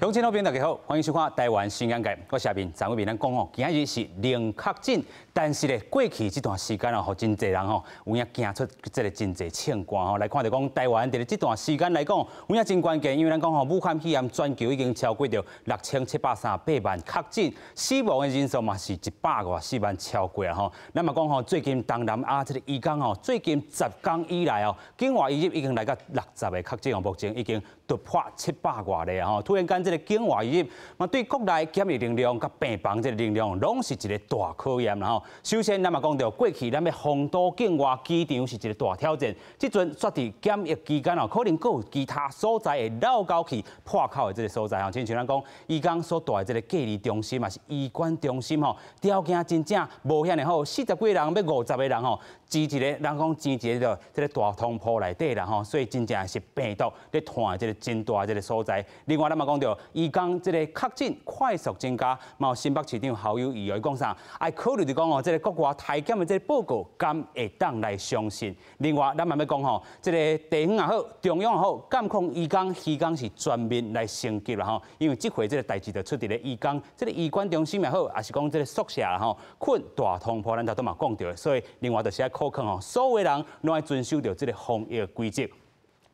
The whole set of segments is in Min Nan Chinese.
鄉親老朋友大家好，歡迎收看《台灣新眼界》，我是阿明，昨昏咱講吼，今日是零確診，但是咧過去這段時間哦，予真濟人吼有影驚出這個真濟銃汗吼。來看著講台灣佇咧這段時間來講，有影真關鍵，因為咱講吼，武漢肺炎全球已經超過著6738萬確診，死亡的人數嘛是100外四萬超過啊吼。咱嘛講吼，最近東南亞這個移工吼，最近10工以來哦，境外移入已經來到60個確診哦，目前已經突破700外例吼。突然間這個境外移入，嘛對國內檢疫能量佮病房這個能量，攏是一個大考驗啦吼。首先，咱嘛講著過去咱欲封堵境外機場是一個大挑戰，這陣煞佇檢疫期間哦，可能閣有其他所在會漏勾去破口的這個所在吼。親像咱講，移工所蹛的這個隔離中心嘛是醫管中心吼，條件真正無遐爾好，40幾個人欲50個人吼，擠一個人講擠一個這個大通鋪內底啦吼，所以真正是病毒咧傳這個真大這個所在。另外，咱嘛講著移工這個確診快速增加，嘛有新北市長侯友宜伊講啥？愛考慮著講哦，這個國外篩檢的這個報告敢會當來相信？另外，咱嘛欲講吼，這個地方也好，中央也好，監控移工、移工是全面來升級啦吼。因為這回這個代誌就出佇咧移工，這個醫管中心也好，抑是講這個宿舍啦吼，睏大通鋪，咱頭拄嘛講著，所以另外就是愛考慮吼，所有人攏愛遵守著這個防疫規則。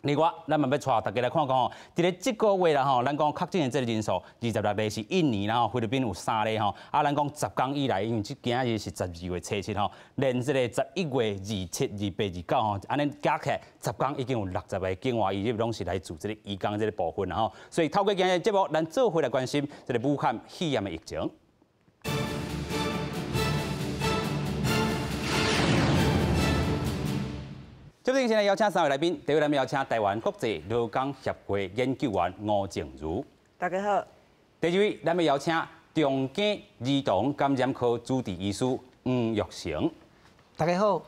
另外，咱嘛欲帶大家來看看吼，佇咧這個月啦吼，咱講確診的這個人數26例是印尼啦吼，菲律賓有3例吼，啊，咱講10工以來，因為這今日是12月初7吼，連這個11月27、28、29吼，按呢加起來10工已經有60個境外移入，攏是來自這個移工這個部分啦吼。所以透過今日節目，咱做伙來關心這個武漢肺炎的疫情。這邊現在邀請三位來賓，第一位咱們邀請台灣國際勞工協會研究員吳靜如。大家好。第二位，咱們邀請長庚兒童感染科主治醫師黃育成。大家好。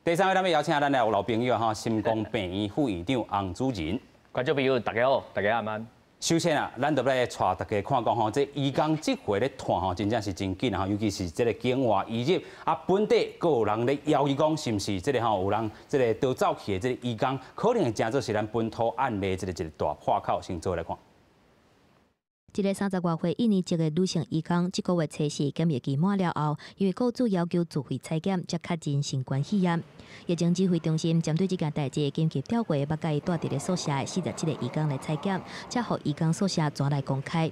第三位，咱們邀請咱的老朋友哈，心光病院副院長洪主任。觀眾朋友，大家好，大家晚安。首先啊，咱就欲來帶大家看講吼，這移工這回咧傳吼，真正是真緊吼，尤其是這個境外移入啊，本地閣有人咧枵伊講，是毋是這個吼有人這個逃走去的這個移工，可能會成做是咱本土案例這個一個大破口，先做來看。一个30外歲印尼籍的女性移工，這個月初四檢疫期滿了後，因為雇主要求自費採檢，才確診新冠肺炎。疫情指揮中心針對這件代誌緊急調回，欲共伊蹛佇咧宿舍的47個移工來採檢，才予移工宿舍轉來公開。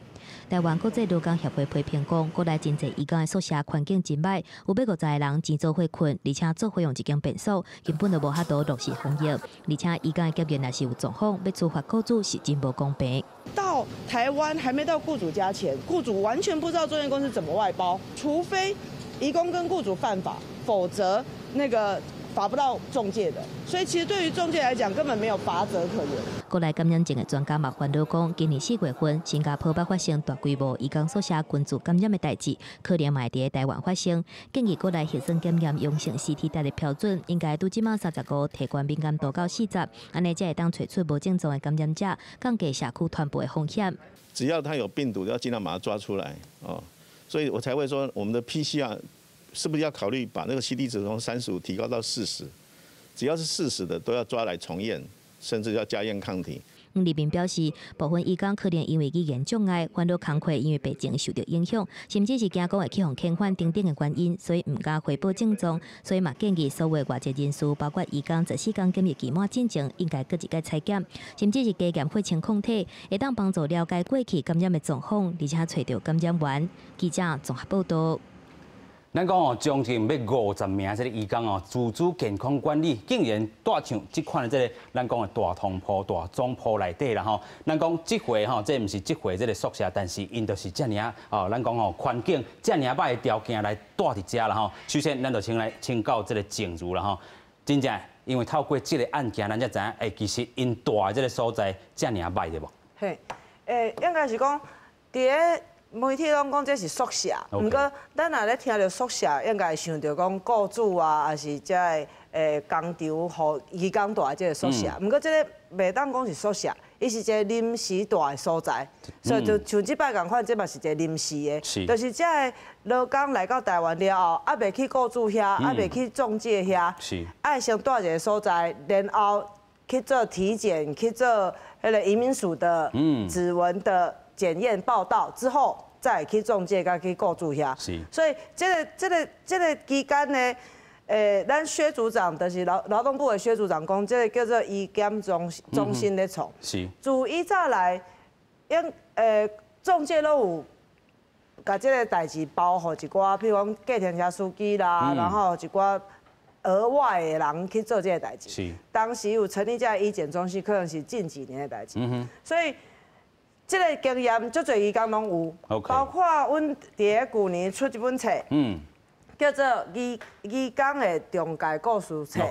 台灣國際勞工協會批評講，國內真濟移工的宿舍環境真䆀，有欲50個人齊做伙睏，而且做伙用一間便所，根本就無法度落實防疫。而且移工的檢驗若是有狀況，欲處罰雇主是真無公平。到台灣還沒到雇主家前，雇主完全不知道中介公司怎麼外包，除非移工跟雇主犯法，否則那個罰不到中介的。所以其實對於中介來講，根本沒有罰則可言。國內感染症的專家嘛煩惱講，今年4月份，新加坡捌發生大規模移工宿舍群聚感染的代誌，可能嘛會佇台灣發生。建議國內核酸檢驗陽性 CT 值的標準，應該對這馬35提懸敏感度到40，按呢才會當揣出無症狀的感染者，降低社區傳播的風險。只要他有病毒，要盡量把它抓出來哦，所以我才會說，我們的 PCR 是不是要考慮把那個 CT 值從35提高到四十？只要是四十的，都要抓來重驗，甚至要加驗抗體。黃立民表示，部分移工可能因為語言障礙、煩惱工課因為病情受著影響，甚至是驚講會去予遣返等等的原因，所以毋敢回報症狀。所以嘛建議所有外籍人士，包括移工，14工檢疫期滿進前，應該閣一擺採檢，甚至是加驗血清抗體，會當幫助了解過去感染的狀況，而且揣著感染源。記者綜合報導。咱講哦，將近欲50名這個移工哦，自主健康管理，竟然蹛像這款的這個咱講的大通鋪、大總鋪內底啦吼。咱講這回吼，這毋是這回這個宿舍，但是𪜶就是遮爾啊，哦，咱講吼環境遮爾䆀的條件來蹛佇遮啦吼。首先，咱就先來請教這個靜如啦吼，真正因為透過這個案件，咱才知影，欸，其實𪜶蹛的這個所在遮爾䆀對無？嘿，欸，應該是講佇咧。媒體攏講這是宿舍，毋過咱若咧聽著宿舍，應該會想著講雇主啊，抑是這个工廠予移工蹛的這个宿舍。毋過這个袂當講是宿舍，伊是一个臨時蹛的所在，所以就像這擺仝款，這嘛是一个臨時的，就是這个勞工來到台灣了後，猶未去雇主遐，猶未去中介遐，愛先蹛一个所在，然後去做體檢，去做彼个移民署的指紋的。檢驗報到之後，再去中介佮去雇主遐。所以這個期間呢，咱薛組長就是勞動部的薛組長講，這個叫做醫檢中心咧創。自以早來，應中介攏有共這個代誌包予一寡，譬如講計程車司機啦，然後一寡額外的人去做這個代誌。當時有成立這個醫檢中心，可能是近幾年的代誌。所以這個經驗足濟移工攏有，包括阮佇咧舊年出一本冊，叫做《移工的中介故事冊》。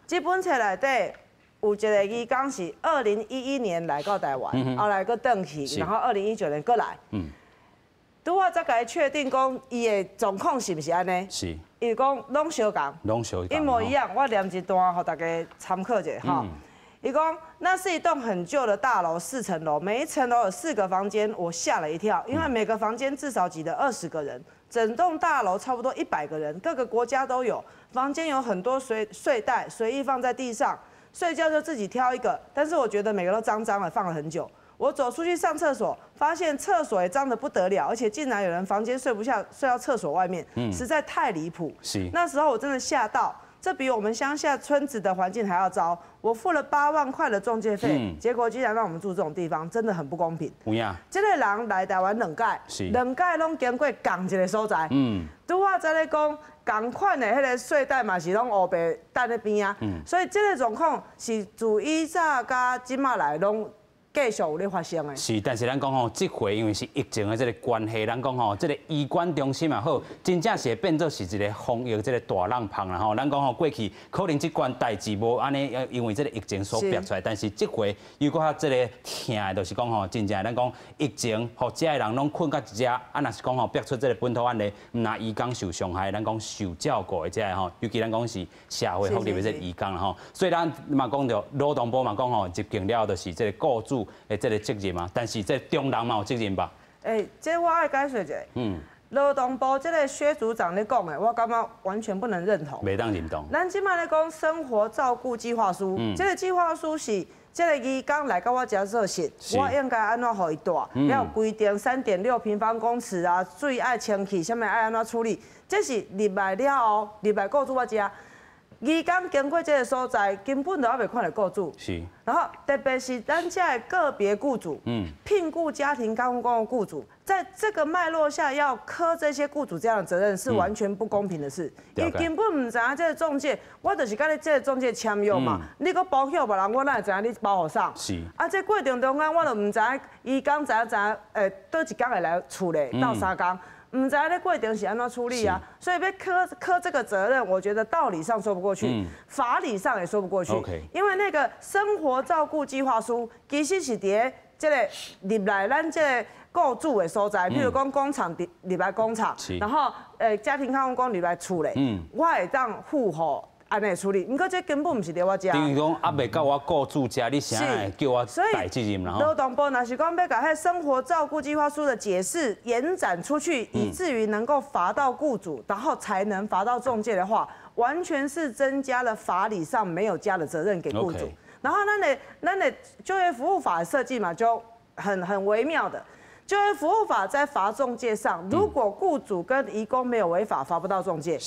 這本冊內底有一個移工是2011年來到台灣，後來閣轉去，然後2019年閣來。拄仔才共伊確定講，伊的狀況是毋是按呢？伊講攏相仝，攏相仝，一模一樣。我念一段，予大家參考者哈。伊講那是一棟很舊的大樓，4層樓，每一層樓有四個房間，我嚇了一跳，因為每個房間至少擠了20個人，整棟大樓差不多100個人，各個國家都有。房間有很多睡袋，隨意放在地上，睡覺就自己挑一個。但是我覺得每個都髒髒的，放了很久。我走出去上廁所，發現廁所也髒得不得了，而且竟然有人房間睡不下，睡到廁所外面，實在太離譜。那時候我真的嚇到。這比我們鄉下村子的環境還要糟。我付了8萬塊的中介費，結果居然讓我們住這種地方，真的很不公平。有影。這個人來台灣兩擺，兩擺攏經過仝一个所在。拄仔才咧講，仝款的彼个睡袋嘛是攏烏白等咧邊仔。所以這个狀況是自以早佮這馬來攏繼續有咧發生的。是，但是咱講吼，這回因為是疫情的這个關係，咱講吼，這个醫管中心也好，真正是會變做是一个防疫這个大籠芳啦吼。咱講吼，過去可能這關代誌無按呢，因為這个疫情所逼出來，但是這回又閣較這个疼的，就是講吼，真正咱講疫情，予遮的人攏睏佇遮，啊，若是講吼逼出這个本土案例，毋但移工受傷害，咱講受照顧的遮的吼，尤其咱講是社會福利的這个移工啦吼。所以咱嘛講著勞動部嘛講吼，入境了就是這个雇主的這个責任嘛，但是這中人嘛有責任吧？欸，這我愛解釋一下。勞動部這个薛組長咧講的，我感覺完全不能認同。袂當認同。咱這馬咧講生活照顧計劃書，這个計劃書是這个移工來到我遮做事，我應該按怎予伊蹛？要規定3.6平方公尺啊，水愛清氣，啥物愛按怎處理？這是入來了後，入來雇主我遮。移工經過這个所在，根本就猶未看著雇主。然後特別是咱遮的個別雇主，聘僱家庭看護工的雇主，在這個脈絡下要課這些雇主這樣的責任，是完全不公平的事。伊根本毋知影這个中介，我就是佮你這个中介簽約嘛，你閣包予別人，我哪會知影你包予啥？啊，這過程中間我就毋知影移工知影知影，佗一工會來厝內鬥相仝。毋知咧過程是按怎處理啊，所以欲課這個責任，我覺得道理上說不過去，法理上也說不過去。因為那個生活照顧計劃書其實是佇咧這個入來咱這個雇主的所在，譬如講工廠入來工廠，然後家庭看護工入來厝內，我會當負荷按呢處理，毋過這根本毋是佇我遮。等於講猶未到我雇主遮，你啥會叫我擔責任啦？勞動部若是講欲共彼生活照顧計劃書的解釋延展出去，以至於能夠罰到雇主，然後才能罰到中介的話，完全是增加了法理上沒有加的責任給雇主。然後咱的就業服務法設計嘛，就很微妙的。就業服務法在罰中介上，如果雇主跟移工沒有違法，罰不到中介。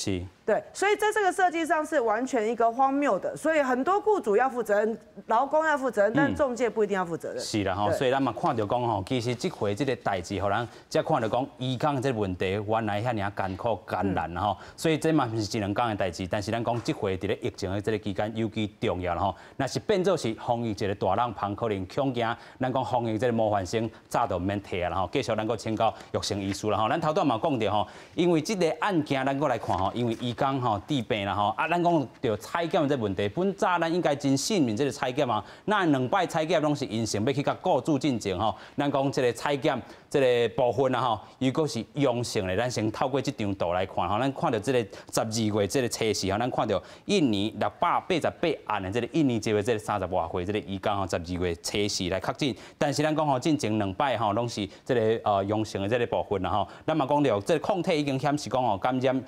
對，所以在這個設計上是完全一個荒謬的，所以很多雇主要負責任，勞工要負責任，但中介不一定要負責任。是啦吼，所以咱嘛看著講吼，其實這回這个代誌，予咱才看著講移工這个問題原來遐爾艱苦艱難吼，所以這嘛毋是一兩工的代誌，但是咱講這回佇咧疫情的這个期間尤其重要啦吼。若是變做是防疫一个大籠芳，可能恐驚咱講防疫這个模範生早就毋免提啊啦吼。繼續咱閣請教育成醫師啦吼，咱頭拄嘛講著吼，因為這个案件咱閣來看吼，因為移工吼治病啦吼，啊，咱講著採檢這問題，本早咱應該真信任這个採檢啊，那兩擺採檢攏是陰性，欲去共雇主進前吼，咱講這个採檢這个部分啊吼，如果是陽性的，咱先透過這張圖來看吼，咱看著這个12月這个測試吼，咱看著印尼688案的這个印尼籍的這个30外歲這个移工吼，十二月測試來確診，但是咱講吼進前兩擺吼攏是這个陽性的這个部分啦吼，咱嘛講著這个抗體已經顯示講吼感染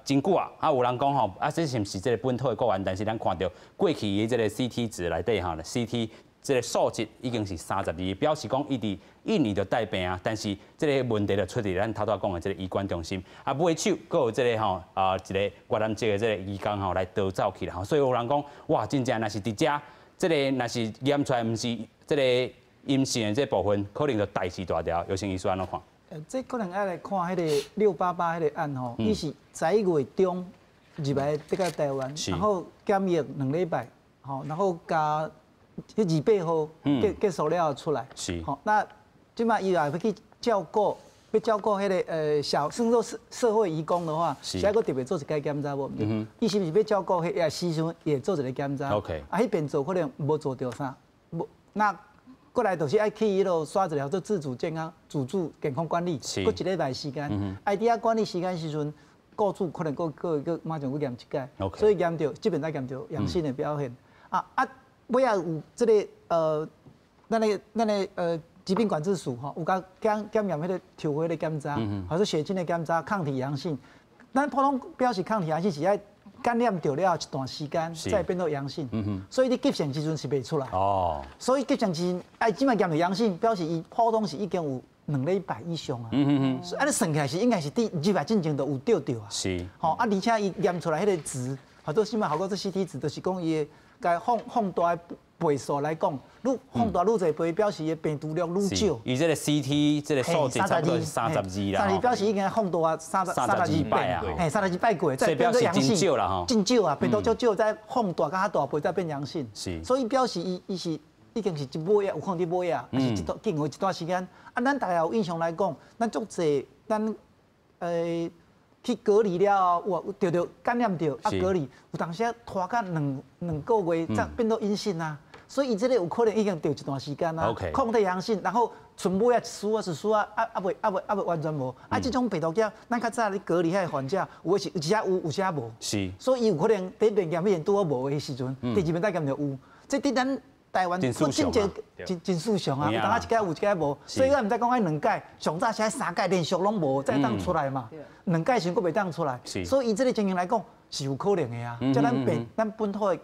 真久啊，啊有人講吼啊這是毋是這个本土的個案？但是咱看著過去的這个 CT 值內底吼，CT。這個數值已經是32，表示講伊佇印尼就帶病啊，但是這個問題就出佇咱頭拄仔講的這個醫管中心，啊，尾手閣有這個吼啊一個越南籍的這個移工吼來逃走去啦，所以有人講，哇，真正若是佇遮，這個若是驗出來毋是這個陰性的這部分，可能就代誌大條。尤生醫師按怎看？這可能愛來看彼個688彼個案吼，伊是11月中入來這個台灣，然後檢疫2禮拜，吼，然後加彼28號結束了後出來，吼，那這擺伊也欲去照顧，欲照顧彼個小，算做社會移工的話，是愛閣特別做一擺檢查無？伊是毋是欲照顧彼個時陣也做一个檢查？啊，彼邊做可能無做著啥，無那。過來就是愛去彼落刷一個叫做自主健康、自主健康管理，閣一禮拜時間。啊，佇遐管理時間時陣，雇主可能閣閣閣馬上閣驗一擺，所以驗著這邊才驗著陽性的表現。啊啊，尾仔有這个咱的疾病管制署吼，有共檢驗彼个抽血的檢查，或者血清的檢查，抗體陽性。咱普通表示抗體陽性是愛感染著了後一段時間才會變做陽性，所以你急性時陣是袂出來。所以急性時陣，哎，這擺驗著陽性，表示伊普通是已經有2禮拜以上啊。所以按呢算起來是應該是佇入來進前就有著著啊。吼啊，而且伊驗出來彼個值，或者什麼效果這 CT 值，就是講伊的共放大的倍數來講，愈放大愈濟倍，表示伊的病毒量愈少。伊這個 CT 這個數值差不多是三十二啦。32表示已經放大32擺啊。嘿，32擺過，再變做陽性。少啦吼。真少啊，病毒足少，再放大較大倍再變陽性。所以表示伊是已經是一尾仔，有可能佇尾仔，抑是這段經過一段時間。啊，咱大家有印象來講，咱足濟咱去隔離了後，有著著感染著啊隔離，有當時拖甲兩個月才變做陰性啊。所以伊這个有可能已經著一段時間啊，抗體陽性，然後賰尾仔一絲仔一絲仔，啊啊未啊未啊未完全無。啊，這種病毒仔，咱較早咧隔離彼个患者，有的是有一時有，有時無。所以伊有可能第一遍驗彼拄好無的時陣，第二遍再驗就有。這佇咱台灣真正真真異常啊，有當時一擺有一擺無，所以咱毋知講愛兩擺，上早是愛三擺連續攏無，才會當出來嘛。兩擺時陣閣袂當出來，所以以這个情形來講是有可能的啊。這咱病咱本土的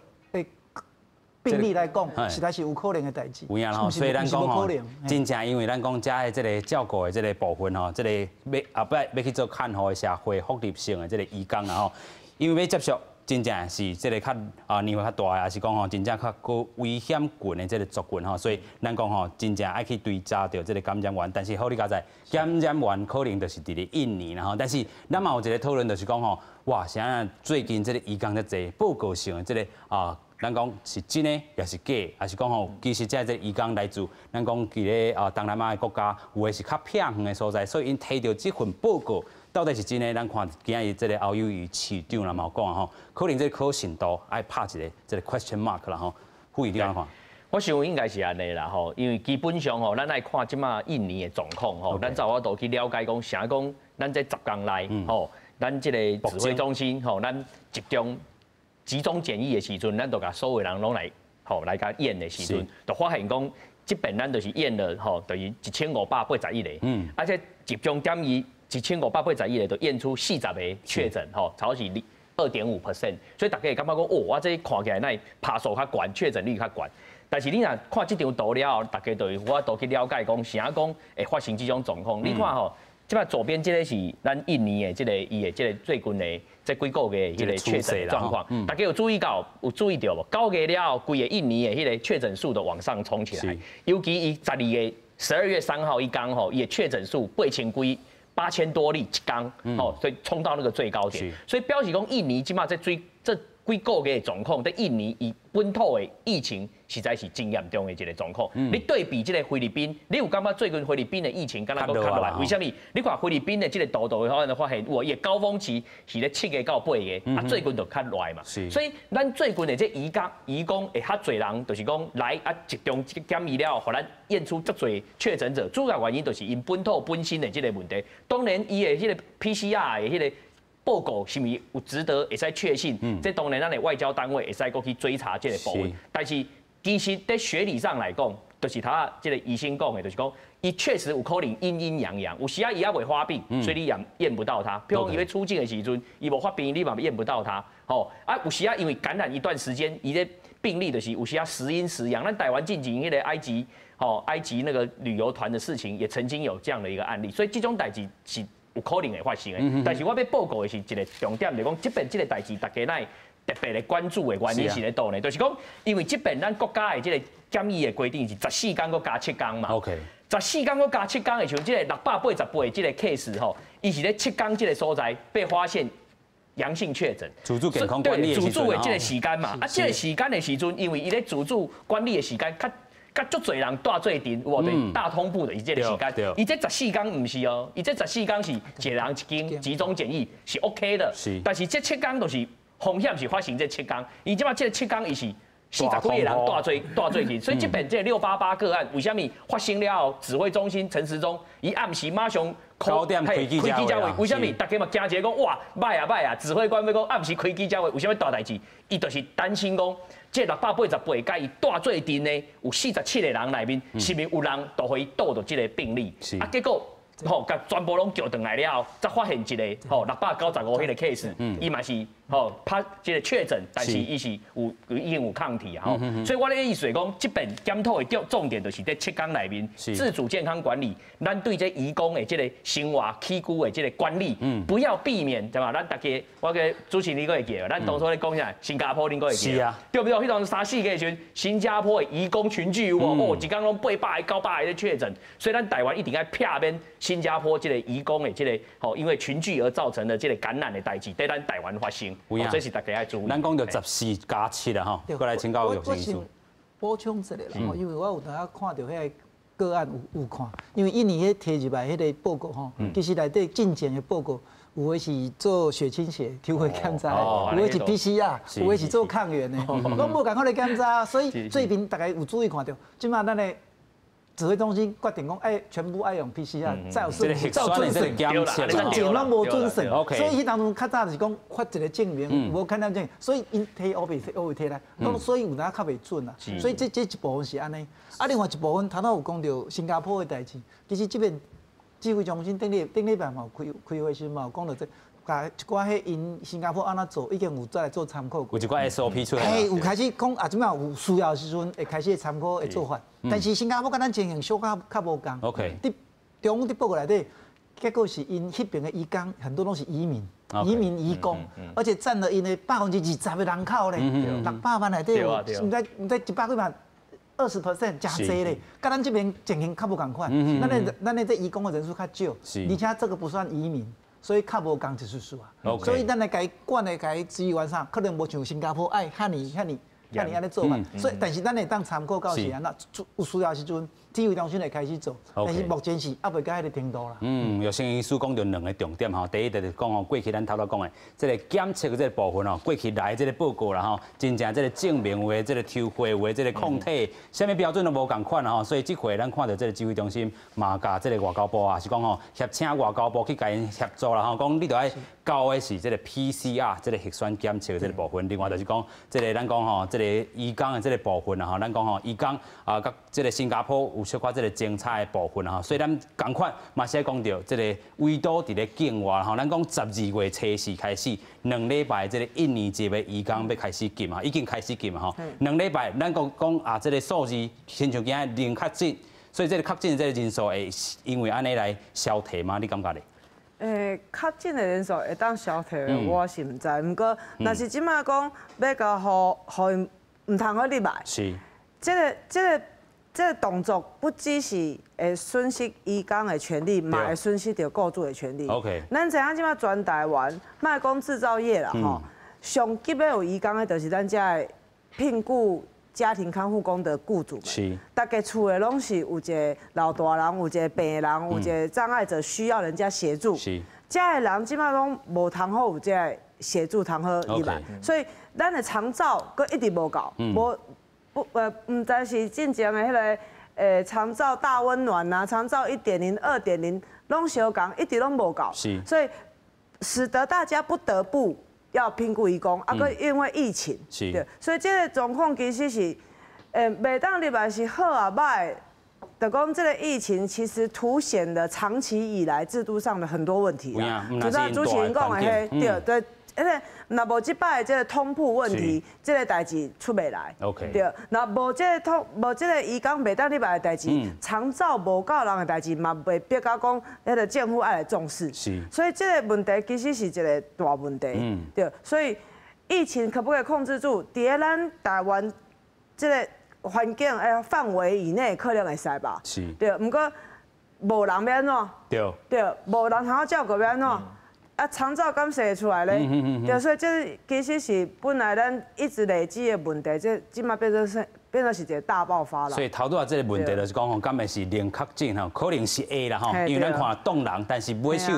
病例來講，實在是有可能的代誌。有影吼，所以咱講吼，真正因為咱講遮的這个照顧的這个部分吼，這个欲後擺欲去做看護的社會福利性的這个移工啦吼，因為欲接觸真正是這个較啊年歲較大的，抑是講吼真正較高危險群的這个族群吼，所以咱講吼真正愛去追查著這个感染源，但是好你佳哉，感染源可能就是佇咧印尼啦吼，但是咱嘛有一个討論，就是講吼，哇，啥啊最近這个移工遮濟報告性的這个啊。咱講是真的，抑是假的，抑是講吼，其實這個移工來自咱講佇咧啊東南亞的國家，有的是較偏遠的所在，所以𪜶提著這份報告到底是真的，咱看今日這个侯友宜市長啦嘛有講吼，可能這个可信度愛拍一个這个 question mark 啦吼。傅醫你按怎看？我想應該是按呢啦吼，因為基本上吼，咱愛看這擺印尼的狀況吼，咱才有法度去了解講，啥講咱這10工內吼，咱這個指揮中心吼，咱集中檢疫的時陣，咱就共所有人攏來吼來共驗的時陣，就發現講這邊咱就是驗了吼，等於1581個，而且集中檢疫1581個，就驗出40個確診吼，差不多是2.5%，所以大家會感覺講，哦，我這看起來哪會趴數較懸，確診率較懸。但是你若看這張圖了後，大家就會有法度去了解講，啥講會發生這種狀況。你看吼，這擺左邊這个是咱印尼的這个伊的這个最近的這幾個月彼个確診狀況，大家有注意到有注意著無？9月了後，規个印尼的彼个確診數都往上衝起來，尤其伊12月3號一工吼，伊的確診數8000幾，8000多例一工，哦，所以衝到那個最高點。所以表示講印尼這擺這最這幾個月的狀況，佇印尼伊本土的疫情實在是真嚴重的一个狀況。你對比這个菲律賓，你有感覺最近菲律賓的疫情敢若閣較落來？為啥物？你看菲律賓的這个圖圖會發現，哇，伊的高峰期是咧7月到8月，啊，最近就較落嘛。所以咱最近的這移工移工會較濟人，就是講來啊集中檢疫了後，予咱驗出遮濟確診者，主要原因就是𪜶本土本身的這个問題。當然，伊的彼个 PCR 的彼个報告是毋是有值得會使確信？這當然咱的外交單位會使閣去追查這个部分。但是其實佇學理上來講，就是他這個醫生講的，就是講，伊確實有可能陰陰陽陽，有時啊伊猶未發病，所以你驗驗不到他。譬如講伊欲出境的時陣，伊無發病，你嘛驗不到他。吼啊，有時啊因為感染一段時間，伊這病例就是有時啊時陰時陽。咱台灣進前彼個埃及，吼埃及那個旅遊團的事情，也曾經有這樣的一個案例，所以這種代誌是有可能會發生的。但是我欲報告的是一個重點，就是講這遍這個代誌，大家愛特別來關注的原因是佇佗呢？就是講，因為這遍咱國家的這個檢疫的規定是十四天閣加七天嘛。 十四天閣加七天的時陣，這個688這個 case 吼，伊是咧七天這個所在被發現陽性確診。自主健康管理自主的這個時間嘛，啊，這個時間的時陣，因為伊咧自主管理的時間，較佮足濟人蹛做陣，有無？對，大通鋪就是這個時間。伊這十四天毋是哦，伊這十四天是一人一間集中檢疫是 OK 的。但是這七天就是風險是發生這七天，伊這擺這個七天伊是40幾個人蹛做陣，所以這遍這688個案為啥物發生了後，指揮中心陳時中伊暗時馬上 9點開記者會，為啥物？大家嘛驚一下講哇，䆀啊䆀啊！指揮官欲講暗時開記者會，有啥物大代誌？伊就是擔心講，這688共伊蹛做陣的有47個人內面，是毋是有人就予伊倒著這個病例？啊，結果吼，共全部攏叫轉來了後，才發現一個吼695彼個 case，伊嘛是吼拍這個確診，但是伊是有已經有抗體啊吼。所以我的意思是講，這遍檢討的重點就是佇七天內面自主健康管理，咱對這移工的這個生活起居的這個管理，不要避免對吧？咱大家我記主持人你閣會記得，咱當初咧講啥？新加坡恁閣會記得？是啊，對不對？彼當三四個時陣，新加坡的移工群聚有無？哦，一工攏800個、900個咧確診，所以咱台灣一定愛避免新加坡這個移工的這個吼，因為群聚而造成的這個感染的代誌，佇咱台灣發生，這是大家愛注意。咱講著14加7啦吼，過來請教玉生醫師。補充一下啦，因為我有當下看著彼個個案有看，因為印尼彼提入來彼個報告吼，其實內底進前的報告，有的是做血清學抽血檢查的，有的是 PCR，有的是做抗原的，攏無仝款的檢查，所以最近大家有注意看著，這擺咱的指揮中心決定講，愛全部愛用 PCR，才有算，才有準算，進前攏無準算，所以彼當陣較早就是講發一個證明，無看到證，所以𪜶提烏白烏白提來，所以有當較袂準啦。所以這一部分是按呢，啊，另外一部分頭拄有講著新加坡的代誌，其實這邊指揮中心頂禮頂禮拜嘛有開開會時嘛有講著這，共一寡彼𪜶新加坡按怎做，已經有再來做參考過。有一寡 SOP 出來。嘿，有開始講啊，這擺有需要的時陣會開始參考的做法。但是新加坡佮咱情形小可較無仝。 佇中央佇報告內底，結果是𪜶彼邊的移工很多攏是移民，移民移工，而且佔了𪜶的20%的人口咧，600萬內底有，毋知毋知一百幾萬。20% 誠濟咧，佮咱這邊情形較無仝款。咱的這移工的人數較少，而且這個不算移民，所以較無仝一絲絲啊。所以咱來共伊管的共伊資源啥，可能無像新加坡愛遐爾遐爾遐爾按呢做法。所以，但是咱會當參考到是按怎，有需要時陣，指揮中心會開始做。但是目前是猶未到彼個程度啦。嗯，玉生醫師講著兩個重點吼，第一就是講吼，過去咱頭拄講的這個檢測的這個部分吼，過去來這個報告啦吼，真正這個證明有的這個抽血有的這個抗體，啥物標準攏無仝款啦吼，所以這回咱看著這個指揮中心嘛，共這個外交部啊，是講吼協請外交部去共𪜶協助啦吼，講你著愛交的是這個 PCR 這個核酸檢測的這個部分，另外就是講這個咱講吼，這個移工的這個部分啦吼，咱講吼移工啊，佮這個新加坡有小可這個精彩的部分啦吼，所以咱仝款嘛是愛講著這個唯獨佇咧境外吼，咱講12月初四開始，2禮拜這個印尼籍的移工欲開始禁啊，已經開始禁啊吼。兩禮拜咱講講啊，這個數字親像今日零確診，所以這個確診的這個人數會因為按呢來消退嗎？你感覺咧？確診的人數會當消退，我是毋知。毋過，若是這擺講欲共予予𪜶毋通閣入來，這個動作不只是會損失移工的權利，嘛會損失著雇主的權利。 咱知影這擺全台灣，莫講製造業啦吼，上急欲有移工的，就是咱遮的聘僱家庭看護工的雇主們。逐家厝的攏是有一個老大人，有一個病人，有一個障礙者需要人家協助。遮的人這擺攏無通好有這個協助通好入來，所以咱的長照閣一直無夠，無不毋知是進前的彼個長照大溫暖啊，長照1.0、2.0攏相仝，一直攏無夠，所以使得大家不得不要聘僱移工，啊，閣因為疫情，對，所以這個狀況其實是袂當入來是好啊䆀，就講這個疫情其實凸顯了長期以來制度上的很多問題啦。就像主持人講的彼，對對，因為若無這擺這個通鋪問題，這個代誌出袂來。對，若無這個通，無這個移工袂當入來的代誌，長照無夠人的代誌嘛，袂逼到講彼個政府愛來重視。所以這個問題其實是一個大問題。對，所以疫情可不可以控制住？佇咧咱台灣這個環境誒範圍以內，可能會使吧。對，毋過無人欲按怎？對，無人通好照顧欲按怎？啊，長照敢生會出來咧？對，所以這其實是本來咱一直累積的問題，這這馬變成是一個大爆發啦。所以頭拄仔這個問題就是講吼，敢會是零確診吼，可能是會啦吼，因為咱看擋人，但是尾手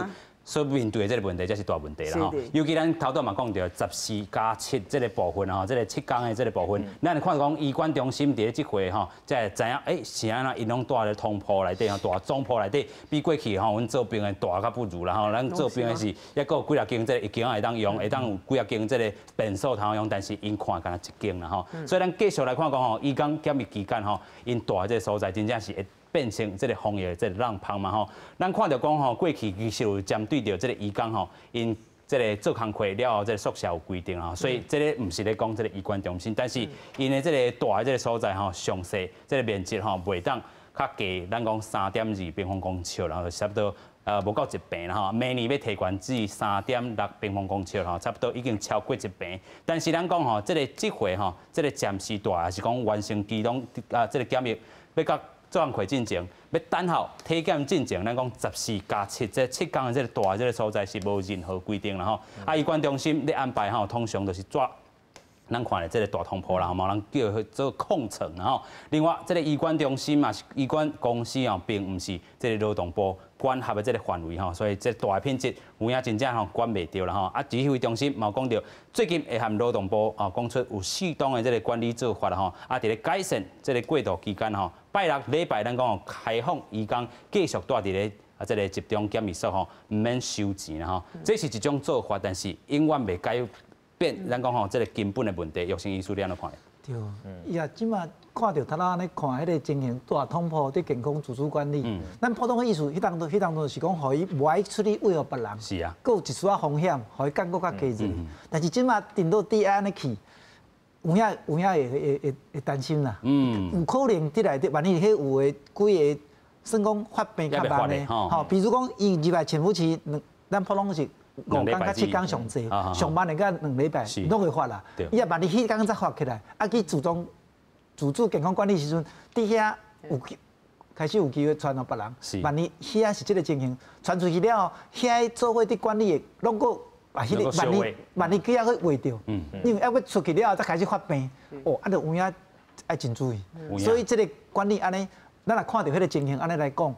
所面對的這個問題才是大問題啦吼。尤其咱頭拄嘛講著14加7這個部分吼，這個7工的這個部分，咱看講醫管中心佇咧這回吼，才會知影欸是按怎，𪜶攏蹛咧通鋪內底吼，蹛總鋪內底，比過去吼，阮做兵的蹛較不如啦吼。咱做兵的是猶閣有幾若間這個浴間會當用，會當有幾若間這個便所通用，但是𪜶看敢若一間啦吼。所以咱繼續來看講吼，移工檢疫期間吼，𪜶蹛這個所在真正是會變成這個防疫的這個漏縫嘛吼，咱看著講吼，過去其實有針對著這個移工吼，𪜶這個做工課了後，這個宿舍有規定吼，所以這個毋是咧講這個醫管中心，但是𪜶的這個蹛的這個所在吼，詳細這個面積吼，袂當較低，咱講3.2平方公尺，然後差不多無夠一坪啦吼，明年欲提懸至3.6平方公尺吼，差不多已經超過一坪。但是咱講吼，這個這回吼，這個暫時蹛，抑是講完成機動啊，這個檢疫欲佮做工課進前，欲等候體檢進前，咱講14加7這7工的這個蹛這個所在是無任何規定啦吼。啊，醫管中心咧安排吼，通常就是蹛咱看的這個大通鋪啦，吼，嘛人叫彼做空床啦吼。另外，這個醫管中心嘛是醫管公司哦，並毋是這個勞動部管轄的這個範圍吼，所以這蹛的品質有影真正吼管袂著啦吼。啊，指揮中心嘛講著，最近會和勞動部啊講出有適當的這個管理做法啦吼，啊，佇咧改善這個過渡期間吼，拜六禮拜咱講開放移工繼續蹛佇咧啊這個集中檢疫所吼，毋免收錢啦吼。這是一種做法，但是永遠袂改變咱講吼這個根本的問題。藥生醫師你按怎看？對，伊啊，這馬看著頭仔按呢看彼個情形，蹛通鋪佇健康自主管理。咱普通的意思，彼當陣彼當陣是講，予伊無愛出去秽予別人，閣有一絲仔風險，予伊降閣較低者。但是這馬頂到底按呢去，有影有影會會會會擔心啦。有可能佇內底，萬一彼有的幾个算講發病較慢的，吼，比如講伊入來潛伏期兩，咱普通是5工到7工上濟，上慢會到2禮拜，攏會發啦。伊若萬一彼工才發起來，啊去自動自主健康管理時陣，佇遐有開始有機會傳予別人。萬一遐是這個情形，傳出去了後，遐做伙佇管理的，攏閣把彼個萬一萬一去遐去秽著，因為猶閣出去了後才開始發病，哦，啊，就有影愛真注意。所以這個管理按呢，咱若看著彼個情形按呢來講，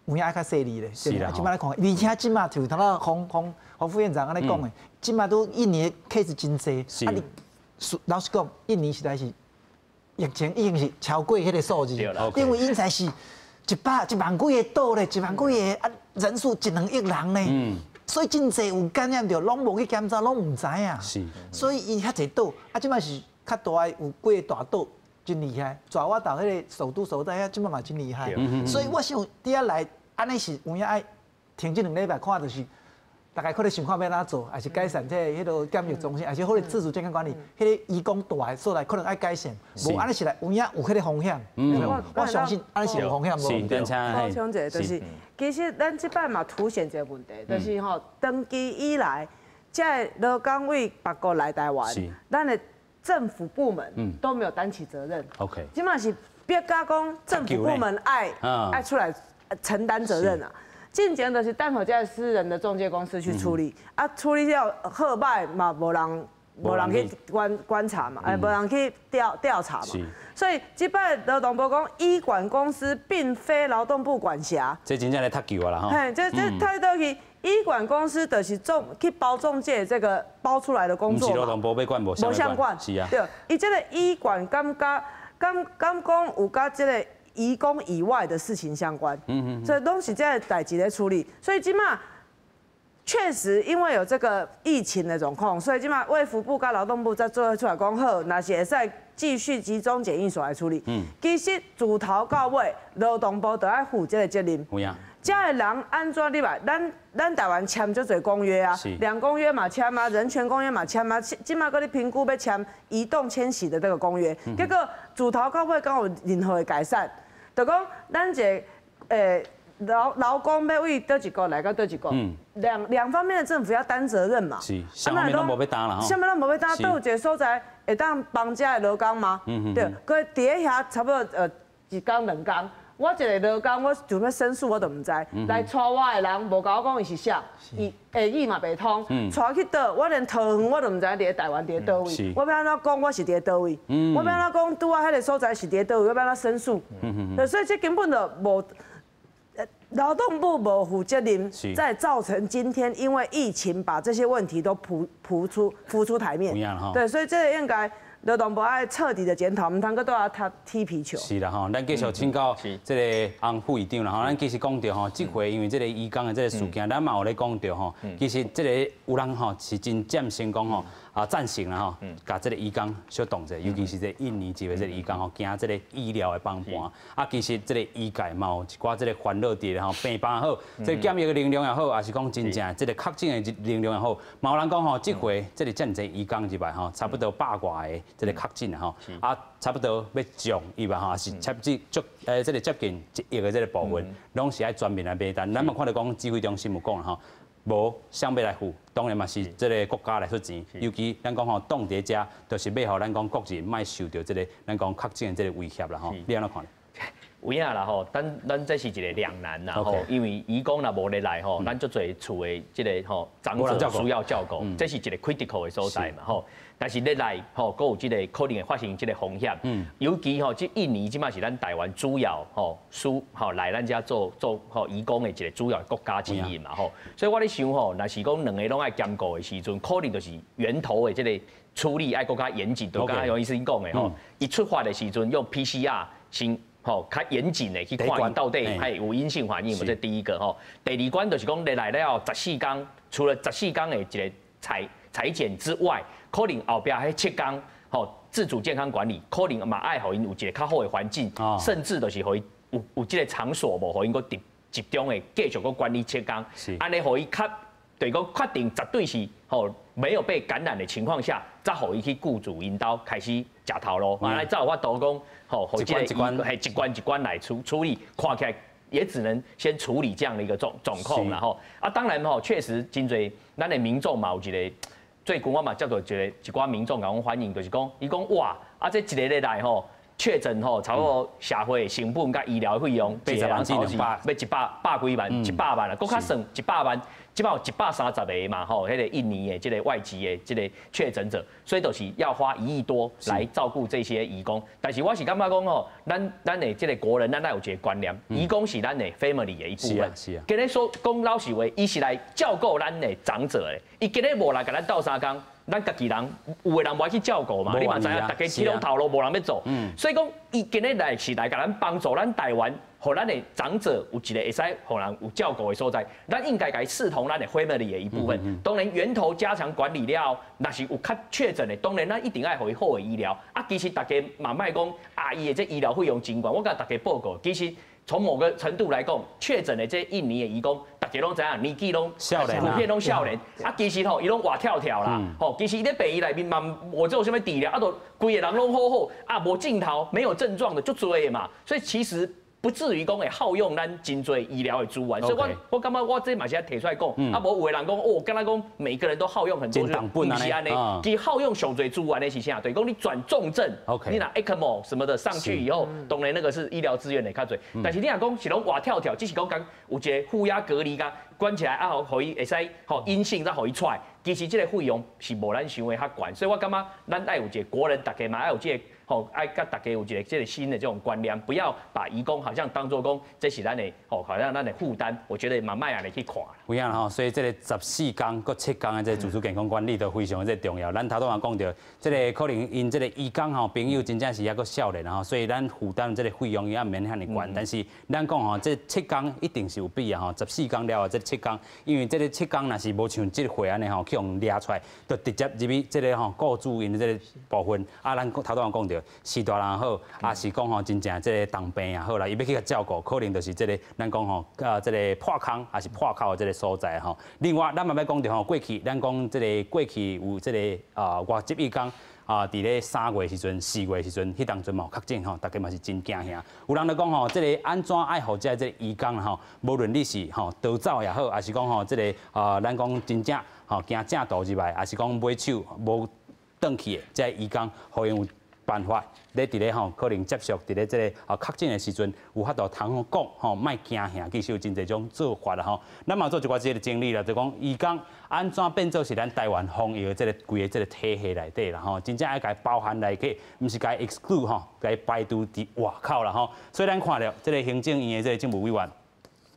有影愛較細膩咧。是啦。這擺來看，而且這馬就頭仔洪洪洪副院長按呢講的，這馬都印尼 case 真濟，啊你老實講，印尼實在是疫情已經是超過彼個數字，因為𪜶才是100、1萬幾个島咧，1萬幾个啊人數一兩億人咧，所以真濟有感染著，攏無去檢查，攏毋知影。所以伊遐濟島，啊，這馬是較大的有幾个大島，真厲害。爪哇島彼個首都所在遐，這馬嘛真厲害。所以我想佇遐來，按呢是有影愛停這2禮拜看，就是大概可能想看欲按怎做，抑是改善這个彼个檢疫中心，抑是或者自主健康管理，彼个移工蹛的所在可能愛改善。無按呢是來有影有彼個風險。我相信按呢是有風險。補充一下，就是其實咱這擺嘛凸顯一個問題，就是吼長期以來，這個勞工對別國來台灣，咱的政府部門都沒有擔起責任。這馬是逼甲講政府部門愛愛出來承擔責任啊。進前就是等予這个私人的中介公司去處理，啊處理了好䆀嘛，無人去觀觀察嘛，哎，無人去調調查嘛。所以這擺勞動部講，醫管公司並非勞動部管轄。這真正咧踢球啊啦吼。嘿，這踢倒去，醫管公司就是中去包中介這個包出來的工作。毋是勞動部欲管，無相關。是啊。對，伊這個醫管敢佮敢敢講有佮這個移工以外的事情相關。所以攏是這个代誌咧處理。所以這馬确实因为有这个疫情的状况，所以这马卫福部佮劳动部才做伙出来讲好，若是会使继续集中检疫所来处理。其实自头到尾，劳动部都爱负这个责任。有影。遮的人按怎入来？咱台湾签足济公约啊，两公约嘛签啊，人权公约嘛签啊，这马阁咧评估欲签移动迁徙的这个公约。结果自头到尾敢有任何的改善？就讲咱一个劳工欲对佗一国来到佗一国，两方面的政府要担责任嘛。是，啥物拢无欲担啦吼。啥物拢无欲担，佗有一个所在会当放遮的劳工吗？对，阁伫咧遐差不多一工两工，我一个劳工，我就欲申诉我都毋知。来带我的人无共我讲伊是啥，伊下语嘛袂通，带去佗，我连桃园我都毋知伫咧台湾伫咧佗位。我欲按怎讲我是伫咧佗位？我欲按怎讲拄仔彼个所在是伫咧佗位？我欲按怎申诉？对，所以这根本就无。劳动部无负责任，再造成今天因为疫情把这些问题都浮出台面。对，所以这个应该劳动部爱彻底的检讨，毋通阁蹛遐踢皮球。是啦吼，咱继续请教这个洪副议长啦吼，咱其实讲著吼，这回因为这个移工的这个事件，咱嘛有咧讲著吼，其实这个有人吼是真赞成讲吼。啊，赞成啦吼，共这个移工小挡者，尤其是这印尼籍的这个移工吼，惊这个医疗的崩盘。啊，其实这个医界嘛有一寡这个烦恼伫咧吼，病房好，这个检疫的能量也好，抑是讲真正这个确诊的能量也好，嘛有人讲吼，这回这个遮尔济移工入来吼，差不多百外个这个确诊吼，啊，差不多欲降伊吧吼，是接近足这个接近1亿的这个部分，拢是爱全面来买单。咱嘛看著讲指挥中心有讲啦吼。无啥欲来付，当然嘛是这个国家来出钱。尤其咱讲吼，挡伫遮，就是欲予咱讲国人莫受著这个咱讲确诊的这个威胁啦吼。你按怎看？有影啦吼，咱这是一个两难啦吼，因为移工若无咧来吼，咱足济厝的这个吼长者需要照顾，这是一个 critical 的所在嘛吼。但是咧来吼，阁有这个可能会发生这个风险。尤其吼，这印尼这马是咱台湾主要吼输吼来咱遮做做吼移工的一个主要国家之一嘛吼。所以我咧想吼，若是讲两个拢爱兼顾的时阵，可能就是源头的这个处理爱阁较严谨，就敢若杨医生讲的吼，伊出发的时阵用 PCR 先吼较严谨的去看伊到底还有阴性反应无？这第一个吼。第二关就是讲，来了后十四工，除了十四工的一个采检之外，可能后壁彼七工吼自主健康管理，可能嘛爱予𪜶有一个较好的环境，甚至就是予伊有这个场所无，予𪜶阁集中的继续阁管理七工，按呢予伊较，就是讲确定绝对是吼没有被感染的情况下，才予伊去雇主𪜶兜开始食头路，按呢才有法度讲吼，予这个嘿一关一关来处理，看起来也只能先处理这样的一个状况，然后啊，当然吼，确实真济咱的民众嘛有一个，最近我嘛接到一寡民众共阮反映，就是讲，伊讲哇，啊这一个礼拜吼确诊吼，差不多社会成本佮医疗费用， 80万至200，欲一百百几万，一百万啦，阁较算一百万。这马有130个嘛，吼，彼个印尼的这个外籍的这个确诊者，所以就是要花1亿多来照顾这些移工。但是我是感觉讲吼，咱的这个国人，咱爱有一个观念，移工是咱的 family 的一部分。今日说讲老实话，伊是来照顾咱的长者的，伊今日无来共咱斗相共，咱家己人有的人无爱去照顾嘛，你嘛知影，逐家去拢头路无人欲做。所以讲，伊今日来是来共咱帮助咱台湾，予咱的长者有一个会使予人有照顾的所在，咱应该共伊视同咱的 family 的一部分。当然，源头加强管理了后，若是有较确诊的，当然咱一定爱予伊好的医疗。啊，其实大家嘛莫讲啊，伊的这医疗费用真悬，我共大家报告，其实从某个程度来讲，确诊的这印尼的移工，大家拢知影，年纪拢普遍拢少年。啊，其实吼，伊拢活跳跳啦，吼，其实伊咧病院内面嘛，无做啥物治疗，啊，都规个人拢好好，啊，无症头、没有症状的足济的嘛，所以其实不至于讲会耗用咱真济医疗的资源，所以我感觉我这嘛是爱提出来讲，啊，无有的人讲哦，敢若讲每个人都耗用很多，毋是按呢，其实耗用上济资源的是啥？就是讲你转重症，你若 ECMO 什么的上去以后，当然那个是医疗资源的较济，但是你若讲是拢活跳跳，只是讲讲有一个负压隔离共关起来啊，予伊会使予阴性再予伊出来，其实这个费用是无咱想的较悬，所以我感觉咱爱有一个国人，大家嘛爱有这个。吼，爱共大家有一个这个新的这种观念，不要把移工好像当做讲这是咱的吼，好像咱的负担。我觉得嘛莫按呢去看。有影吼，所以这个十四工阁七工的这个自主健康管理都非常的这重要。咱头拄仔讲著，这个可能𪜶这个移工吼朋友真正是犹阁少年吼，所以咱负担这个费用也毋免遐尔悬。但是咱讲吼，这七工一定是有必要吼，十四工了后这7工，因為這个7工若是無像這回按呢吼，去予掠出來，就直接入去這个吼雇主𪜶的這个部分。啊，咱頭拄仔講著，序大人好，抑是講吼真正這个重病也好啦，伊欲去共照顧，可能就是這个咱講吼，這个破空抑是破口的這个所在吼。另外，咱嘛欲講著吼，過去咱講這个過去有這个外籍移工。佇咧3月時陣、4月時陣，彼當陣嘛有確診吼，大家嘛是真驚嚇。有人就講吼，這个按怎愛予這个移工吼，無論你是吼逃走也好，抑是講吼這个咱講真正吼行正途入來，抑是講尾手無轉去的這个移工，予𪜶有辦法咧佇咧吼可能接觸佇咧這个確診的時陣，有法度通講吼，莫驚嚇，其實有真濟種做法啦吼。咱嘛做一寡這个整理啦，就講移工按怎變做是咱台灣防疫的這个規个這个體系內底啦吼，真正愛共伊包含內去，毋是共伊 exclude 吼，共伊排除佇外口啦吼。所以咱看著這个行政院的這个政務委員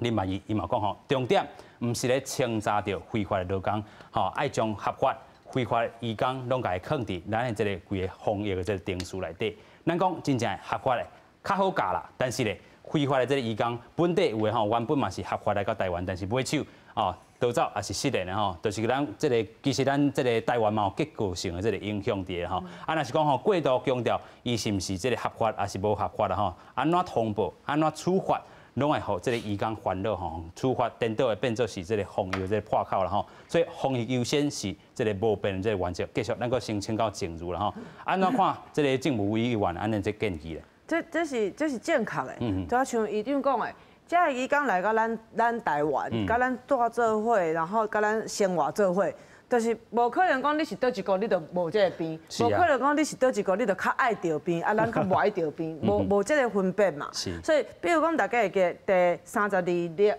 林曼宜，伊嘛講吼，重點毋是咧清查著非法的勞工，吼，愛將合法、非法移工攏共伊囥佇咱的這个規个防疫的這个程序內底。咱講真正合法的較好教啦，但是咧非法的這个移工本底有的吼，原本嘛是合法來到台灣，但是尾手哦逃走抑是失聯的吼，就是咱這个其實咱這个台灣嘛有結構性的這个影響佇咧吼。啊，若是講吼過度強調伊是毋是這个合法抑是無合法啦吼，按怎通報，按怎處罰？攏會予這个移工煩惱吼，處罰顛倒會變做是這个防疫的這个破口啦吼，所以防疫優先是這个無變的這个原則。繼續，咱閣先請教靜茹啦吼，按怎看這个政務委員按呢這建議咧？這是正確的，就像院長講的，這个移工來到咱台灣，佮咱住做伙，然後佮咱生活做伙。就是無可能講你是佗一國，你就無這个病；無可能講你是佗一國，你就較愛著病，啊，咱較無愛著病，無這个分別嘛。所以，比如講，大家會記第32例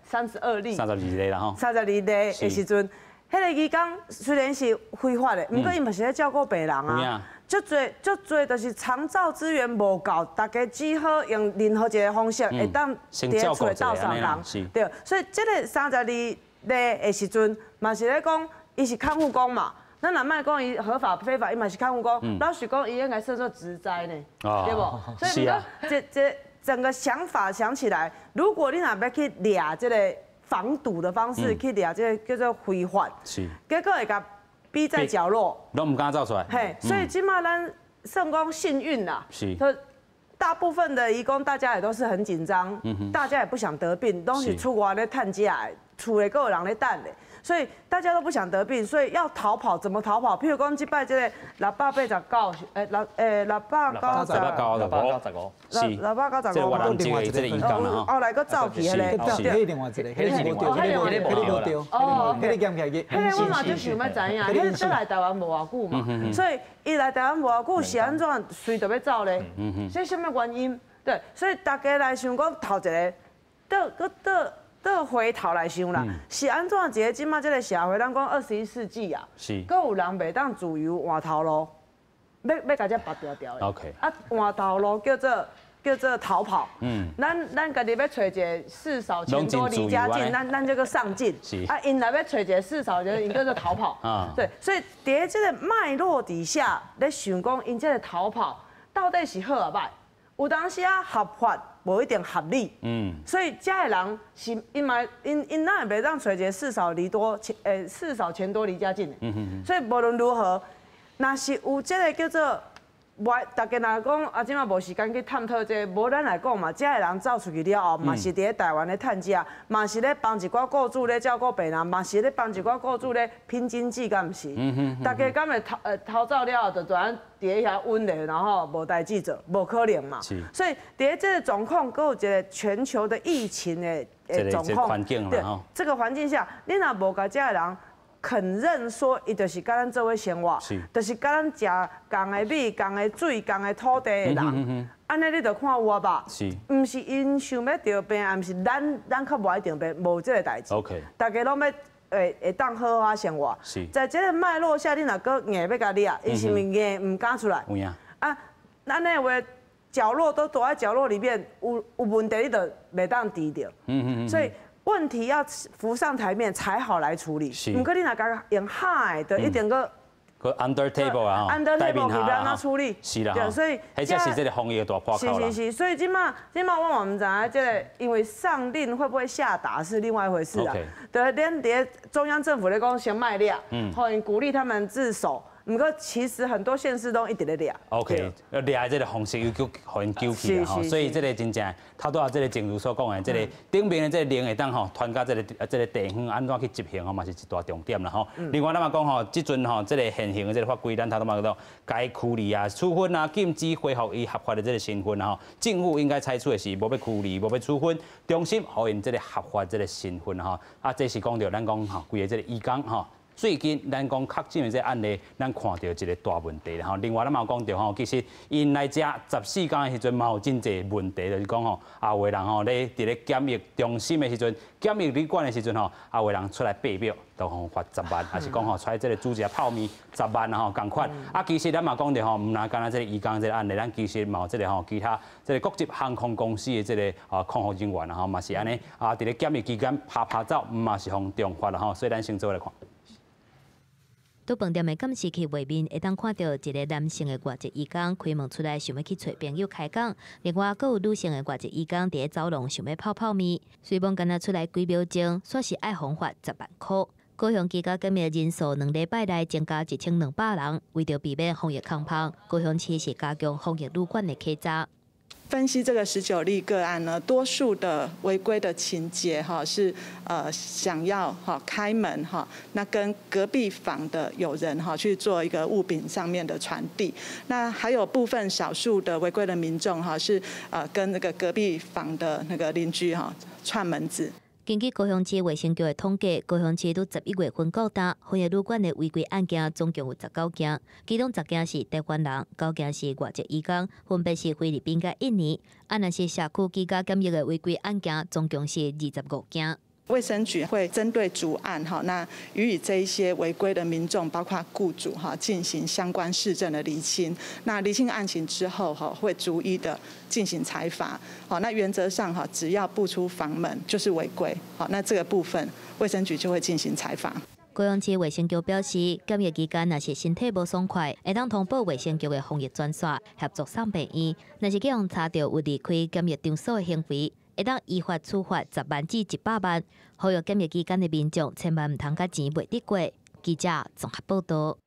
，32例，32例啦吼。32例的時陣，彼个移工雖然是非法的，毋過伊嘛是咧照顧病人啊。足濟足濟，就是長照資源無夠，大家只好用任何一个方式會當佇咧厝內鬥相共。對，所以這个32例的時陣，嘛是咧講。伊是看護工嘛，咱若莫講伊合法非法，伊嘛是看護工。老實講，伊應該算做職災呢，對無？所以講，這整個想法想起來，如果你若欲去掠這个防堵的方式去掠這個叫做非法，結果會共逼在角落，攏毋敢走出來。嘿，所以這馬咱算講幸運啦。大部分的移工，大家也都是很緊張，大家也不想得病，攏是出外咧趁食的，厝內閣有人咧等咧。所以大家都不想得病，所以要逃跑，怎麼逃跑？譬如講，這擺這个689，695， 695，是 695。這個這個移工啦後來閣走去彼个，對，彼另外一个，彼個無著，彼個無著，哦，彼個檢起來去。彼个我嘛足想欲知影，彼個來台灣無偌久嘛，所以伊來台灣無偌久是按怎隨就欲走咧？所以啥物原因？對，所以大家來想講頭一个，倒閣倒。倒回頭來想啦，是按怎一个這馬這个社會，咱講21世紀啊，閣有人袂當自由換頭路，欲共這縛牢牢的。 啊，換頭路叫做逃跑。咱家己欲揣一个事少錢多離家近，咱這個上進。啊，𪜶若欲揣一个事少錢，𪜶叫做逃跑。對，所以佇這个脈絡底下，咧想講𪜶這个逃跑到底是好抑䆀？有當時啊，合法無一定合理，所以遮的人是𪜶嘛，𪜶哪會袂當揣一个事少離多，事少錢多離家近的，所以無論如何，若是有這个叫做，無大家若講啊，這馬無時間去探討這個，無咱來講嘛，遮的人走出去了後，嘛是佇咧台灣咧趁食，嘛是咧幫一寡雇主咧照顧病人，嘛是咧幫一寡雇主咧拼經濟，敢毋是？大家敢會逃走了後，就跩佇咧遐穩咧，然後無代誌做，無可能嘛。所以佇咧這個狀況，閣有一个全球的疫情的狀況，對，這個環境下，你若無共遮的人肯認說，伊就是佮咱做伙生活，就是佮咱食仝的米、仝的水、仝的土地的人，按呢你就看有啊吧？毋是𪜶想欲著病，抑毋是咱較無愛著病，無這个代誌。 大家攏欲會當好好生活。在這個脈絡下，你若閣硬欲共掠，伊是毋是硬毋敢出來？啊，按呢話角落都躲在角落裡面，有問題你就袂當治著。所以問題要浮上台面才好來處理。毋過你若共用喊的，就一定閣閣 under table 啊，under table 去欲按怎處理？是啦，對，所以彼才是這个防疫的大破口啦。是是是，所以這馬這馬我嘛毋知影這个，因為上令會不會下達是另外一回事啊。對，連佇中央政府咧講先莫掠，予𪜶鼓勵他們自首。毋過其實很多縣市都一直咧掠。 OK，掠這个方式又閣予𪜶糾起啦吼，所以這个真正頭拄仔這个正如所講的，這个頂面的這个令會當吼傳到這个地方，按怎去執行吼嘛是一大重點啦吼。另外咱嘛講吼，這陣吼這个現行的這个法規，咱頭拄嘛講到，該驅離啊、處分啊、禁止恢復伊合法的這个身份吼，政府應該採取的是無欲驅離、無欲處分，重新予𪜶這个合法這个身份吼。啊，這是講著咱講吼，規个這个移工吼。最近咱講確診的這个案例，咱看著一个大問題啦吼。另外咱嘛有講著吼，其實𪜶來遮14工的時陣，嘛有真濟問題，就是講吼，啊有的人吼咧佇咧檢疫中心的時陣，檢疫旅館的時陣吼，啊有的人出來爬廟，都予罰十萬，抑是講吼出來這个煮一下泡麵十萬吼仝款。啊，其實咱嘛講著吼，毋但干焦這个移工這个案例，咱其實嘛有這个吼其他這个國際航空公司的這个啊空服人員吼嘛是按呢啊，佇咧檢疫期間拍拍走，嘛是予重罰啦吼。所以咱先做來看。佇飯店的監視器畫面，會當看著一个男性的外籍移工開門出來，想欲去揣朋友開講；另外，閣有女性的外籍移工佇咧走廊想欲泡泡麵，雖罔干焦出來幾秒鐘，煞是愛予罰10萬箍。高雄居家檢疫人數2禮拜內增加1200人，為著避免防疫空芳，高雄市是加強防疫旅館的稽查。分析這個19例個案呢，多數的違規的情節哈是想要哈開門哈，那跟隔壁房的友人哈去做一個物品上面的傳遞，那還有部分少數的違規的民眾哈是跟那個隔壁房的那個鄰居哈串門子。根據高雄市衛生局的統計，高雄市佇11月份到今，防疫旅館的違規案件總共有19件，其中10件是台灣人，9件是外籍移工，分別是菲律賓佮印尼。啊，若是社區居家檢疫的違規案件，總共是25件。衛生局會針對逐案哈，那予以這一些違規的民眾，包括雇主哈，進行相關事證的釐清。那釐清案情之後哈，會逐一的進行裁罰。好，那原則上哈，只要不出房門就是違規。好，那這個部分衛生局就會進行裁罰。高雄市衛生局表示，檢疫期間若是身體無爽快，會當通報衛生局的防疫專線協助送病院。若是去予查著有離開檢疫場所的行為，會當依法處罰10萬至100萬。呼籲檢疫期間的民眾千萬毋通共錢賣得過。記者綜合報導。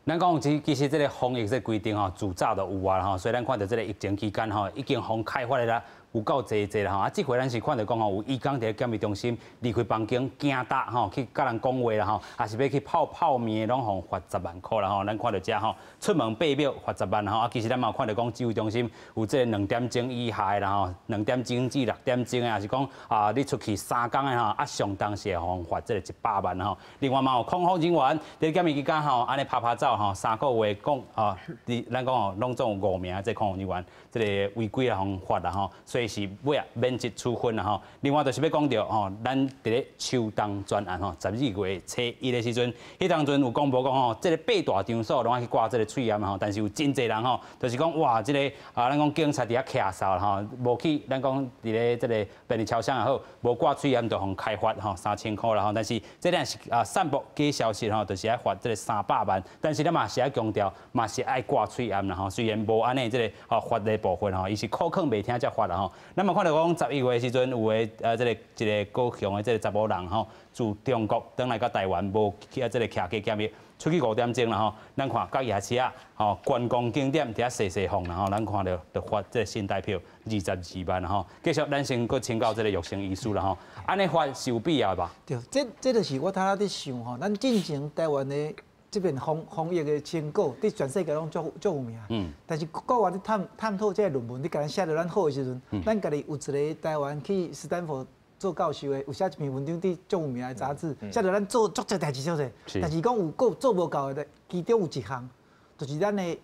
咱講其實這个防疫這個規定吼，自早就有啊吼，所以咱看著這个疫情期間吼，已經予開罰的啦，有夠濟濟啦吼。啊，這回咱是看著講吼，有移工佇咧檢疫中心離開房間行搭吼，去佮人講話啦吼，抑是欲去泡泡麵的，攏予罰10萬箍啦吼。咱看著遮吼，出門爬廟罰十萬吼。啊，其實咱嘛有看著講指揮中心有這个2點鐘以下的啦吼，2點鐘至6點鐘的，抑是講啊，你出去3工的吼，啊，上重是會予罰這个100萬吼。另外嘛有空服人員佇檢疫期間吼，按呢拍拍走吼，3個月講啊，佇咱講吼，攏總有五名這空服人員，這个違規啊，予罰啦吼，所以是尾仔免職處分啦吼。另外就是欲講著吼，咱佇咧秋冬專案吼，12月初1的時陣，彼當陣有公布講吼，這个八大場所攏愛去掛這个喙罨吼，但是有真濟人吼，就是講哇，這个啊，咱講警察佇遐徛哨吼，無去咱講佇咧這个便利超商也好，無掛喙罨就予開罰吼3000箍啦吼。但是這個是啊散布假消息吼，就是愛罰這个300萬。但是咱嘛是愛強調，嘛是愛掛喙罨啦吼。雖然無按呢這个吼罰的部分吼，伊是口囥袂聽才罰啦吼。咱嘛看著講11月的時陣，有的這个一個高雄的這个查某人吼，自中國轉來到台灣，無去啊這个徛機檢疫，出去5點鐘啦吼。咱看佮夜市仔吼，觀光景點佇遐踅踅晃啦吼，咱看著就罰這个新台票22萬吼。繼續，咱先閣請教這个育成醫師啦吼，按呢罰是有必要的吧？對，這就是我頭仔佇想吼，咱進前台灣的這邊防疫的成果，佇全世界攏足足有名。但是國外咧探討這个論文，你共咱寫著咱好的時陣，咱家己有一个台灣去斯坦福做教授的，有寫一篇文章佇足有名的雜誌，寫著咱做足濟代誌足濟。但是講有閣做無夠的，其中有一項，就是咱的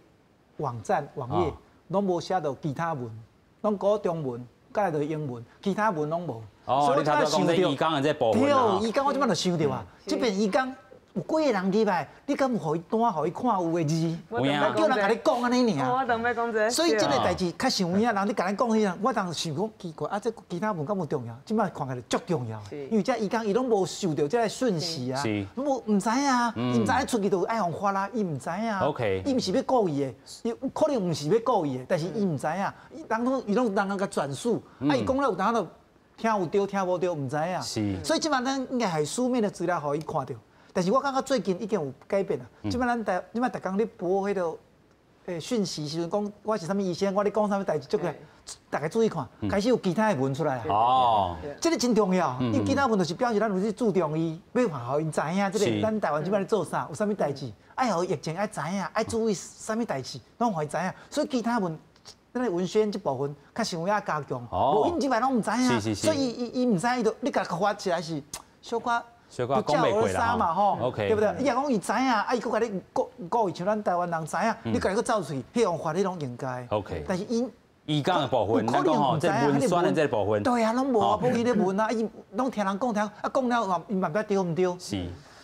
網站網頁攏無寫著其他文，攏講中文，再來就是英文，其他文攏無。哦，你頭拄講這移工的這部分。對，移工我這擺就想著啊，這邊移工。有幾个人入來，你敢有予伊單予伊看有的字？有影叫人共你講按呢爾。我當欲講這個。所以這个代誌較像有影，人你共咱講彼樣，我當時想講奇怪，啊，這其他文敢有重要？這擺看起來足重要的，因為這醫工伊攏無受著這个訊息啊，無毋知啊，伊毋知影出去就愛予罰啦，伊毋知影。伊毋是欲故意的，伊可能毋是欲故意的，但是伊毋知影，人攏伊攏人人共轉述，啊，伊講了有當就聽有對，聽無對，毋知影。所以這擺咱應該係書面的資料，予伊看著。但是我感覺最近已經有改變啦。這擺咱台，這擺逐工咧播彼个訊息時陣，講我是啥物醫生，我咧講啥物代誌，足個大家注意看，開始有其他的文出來啊。這个真重要，因為其他文就是表示咱有咧注重伊，欲予𪜶知影這个咱台灣這擺咧做啥，有啥物代誌，愛予疫情愛知影，愛注意啥物代誌，攏予伊知影。所以其他文，咱的文宣這部分較想要加強。無𪜶這擺攏毋知影，所以伊伊伊毋知影，伊就你共伊發起來是小可。不教而殺嘛吼，對不對？伊若講伊知影，啊伊閣共你故故意像咱台灣人知影，你共伊閣走出去，彼予罰你攏應該。但是𪜶醫工的部分，咱講吼，這文宣的這個部分，對啊，攏無啊，無伊咧問啊，伊攏聽人講聽，啊講了嘛，伊嘛毋知對毋對。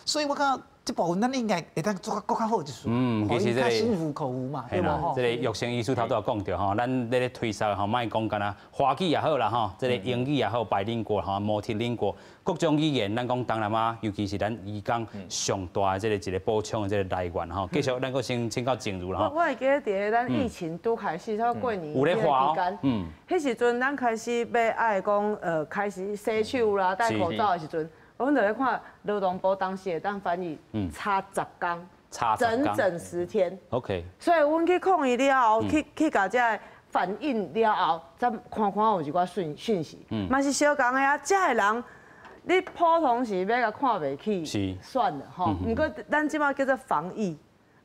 所以我感覺這部分咱應該會當做較閣較好一絲。其實這個心服口服嘛，對無？這個育成醫師頭拄仔講著吼，咱咧推捒吼，莫講干焦華語也好啦吼，這個英語也好，白領國吼，無特領國，各種語言，咱講東南亞，尤其是咱醫工上大的這個一個補充的這個來源吼。繼續，咱閣先請教靜茹啦吼。我會記得佇咱疫情拄開始，差不多過年這個期間，彼時陣咱開始欲愛講，開始洗手啦、戴口罩的時陣。阮就咧看勞動部當時會當翻譯，差十工，整整10天。 所以阮去抗議了後，去共這个反映了後，才看看有一寡訊息，嘛是相仝的啊。這个人，你普通時欲共看袂起，算了吼。毋過咱這擺叫做防疫，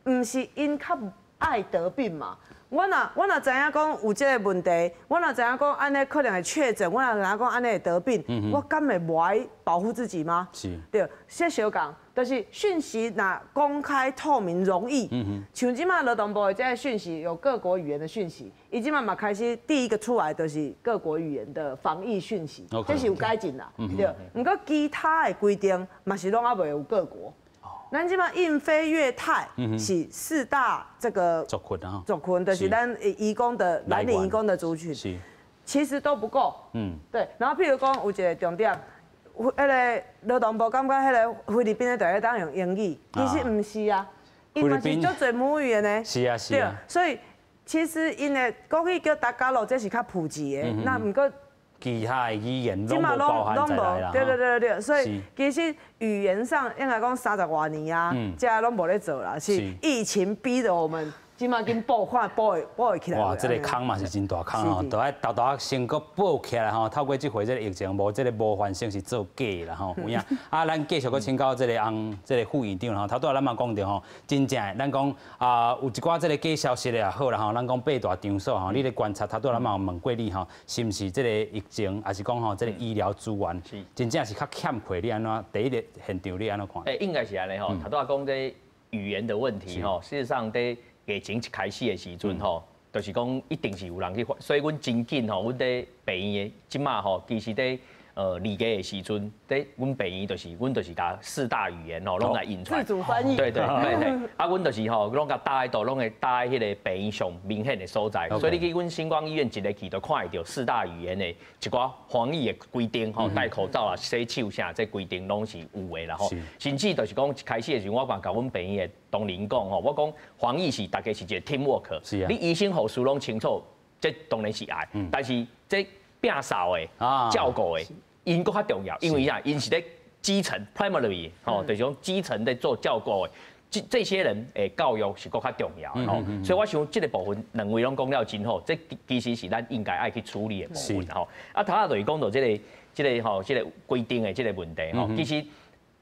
毋是𪜶較愛得病嘛。我若知影講有這個問題，我若知影講按呢可能會確診，我若知影講按呢會得病，我敢會無愛保護自己嗎？對，這相仝，就是訊息若公開透明容易，像這擺勞動部的這個訊息有各國語言的訊息，伊這擺嘛開始第一個出來就是各國語言的防疫訊息，這是有改進啦，對。毋過其他的規定嘛是攏猶未有各國。咱這擺印菲越泰是四大這個族群啊，族群就是咱移工的藍領移工的族群，其實都不夠。對。然後譬如講有一個重點，彼个勞動部感覺彼个菲律賓的就會當用英語，其實毋是啊，伊嘛是足濟母語的呢。對，所以其實𪜶的國語叫達加洛，這是較普及的。那毋過。其他的語言攏無包含在內啦。對對對對，所以其實語言上應該講30外年啊，這攏無咧做啦，是疫情逼得我們。這擺緊補看補會補會起來。哇，這个空嘛是真大空吼，都愛沓沓仔先閣補起來吼。透過這回這个疫情，無這个模範生是做假的啦吼。有影啊，咱繼續閣請教這个翁這个副院長吼。頭拄仔咱嘛講著吼，真正的咱講啊，有一寡這个假消息的也好啦吼。咱講八大場所吼，你咧觀察頭拄仔咱嘛有問過你吼，是毋是這个疫情，抑是講吼這个醫療資源，真正是較欠缺？你按怎第一个現場你按怎看？欸，應該是按呢吼。頭拄仔講這語言的問題吼，事實上佇疫情一開始的時陣吼，就是講一定是有人去發，所以阮真緊吼，阮佇病院的這馬吼，其實佇2月的時陣，佇阮病院就是阮就是共四大語言吼，攏來印出來。自主翻譯。對對對對，啊，阮就是吼，攏共搭佇佗，攏會搭佇彼个病院上明顯的所在。所以你去阮新光醫院一个去，就看會著四大語言的一寡防疫的規定吼，戴口罩啊、洗手啥，這規定攏是有的啦吼。甚至就是講一開始的時陣，我嘛共阮病院的同仁講吼，我講防疫是大家是一個 teamwork，你醫生護士攏清楚，這當然是愛，但是這摒掃的、照顧的，𪜶閣較重要，因為啥？𪜶是咧基層 primary 吼，就是講基層咧做照顧的，這些人的教育是閣較重要的吼。所以我想這个部分兩位攏講了真好，這其實是咱應該愛去處理的部分吼。啊，頭仔就是講到這个、這个吼、這个規定的這个問題吼，其實。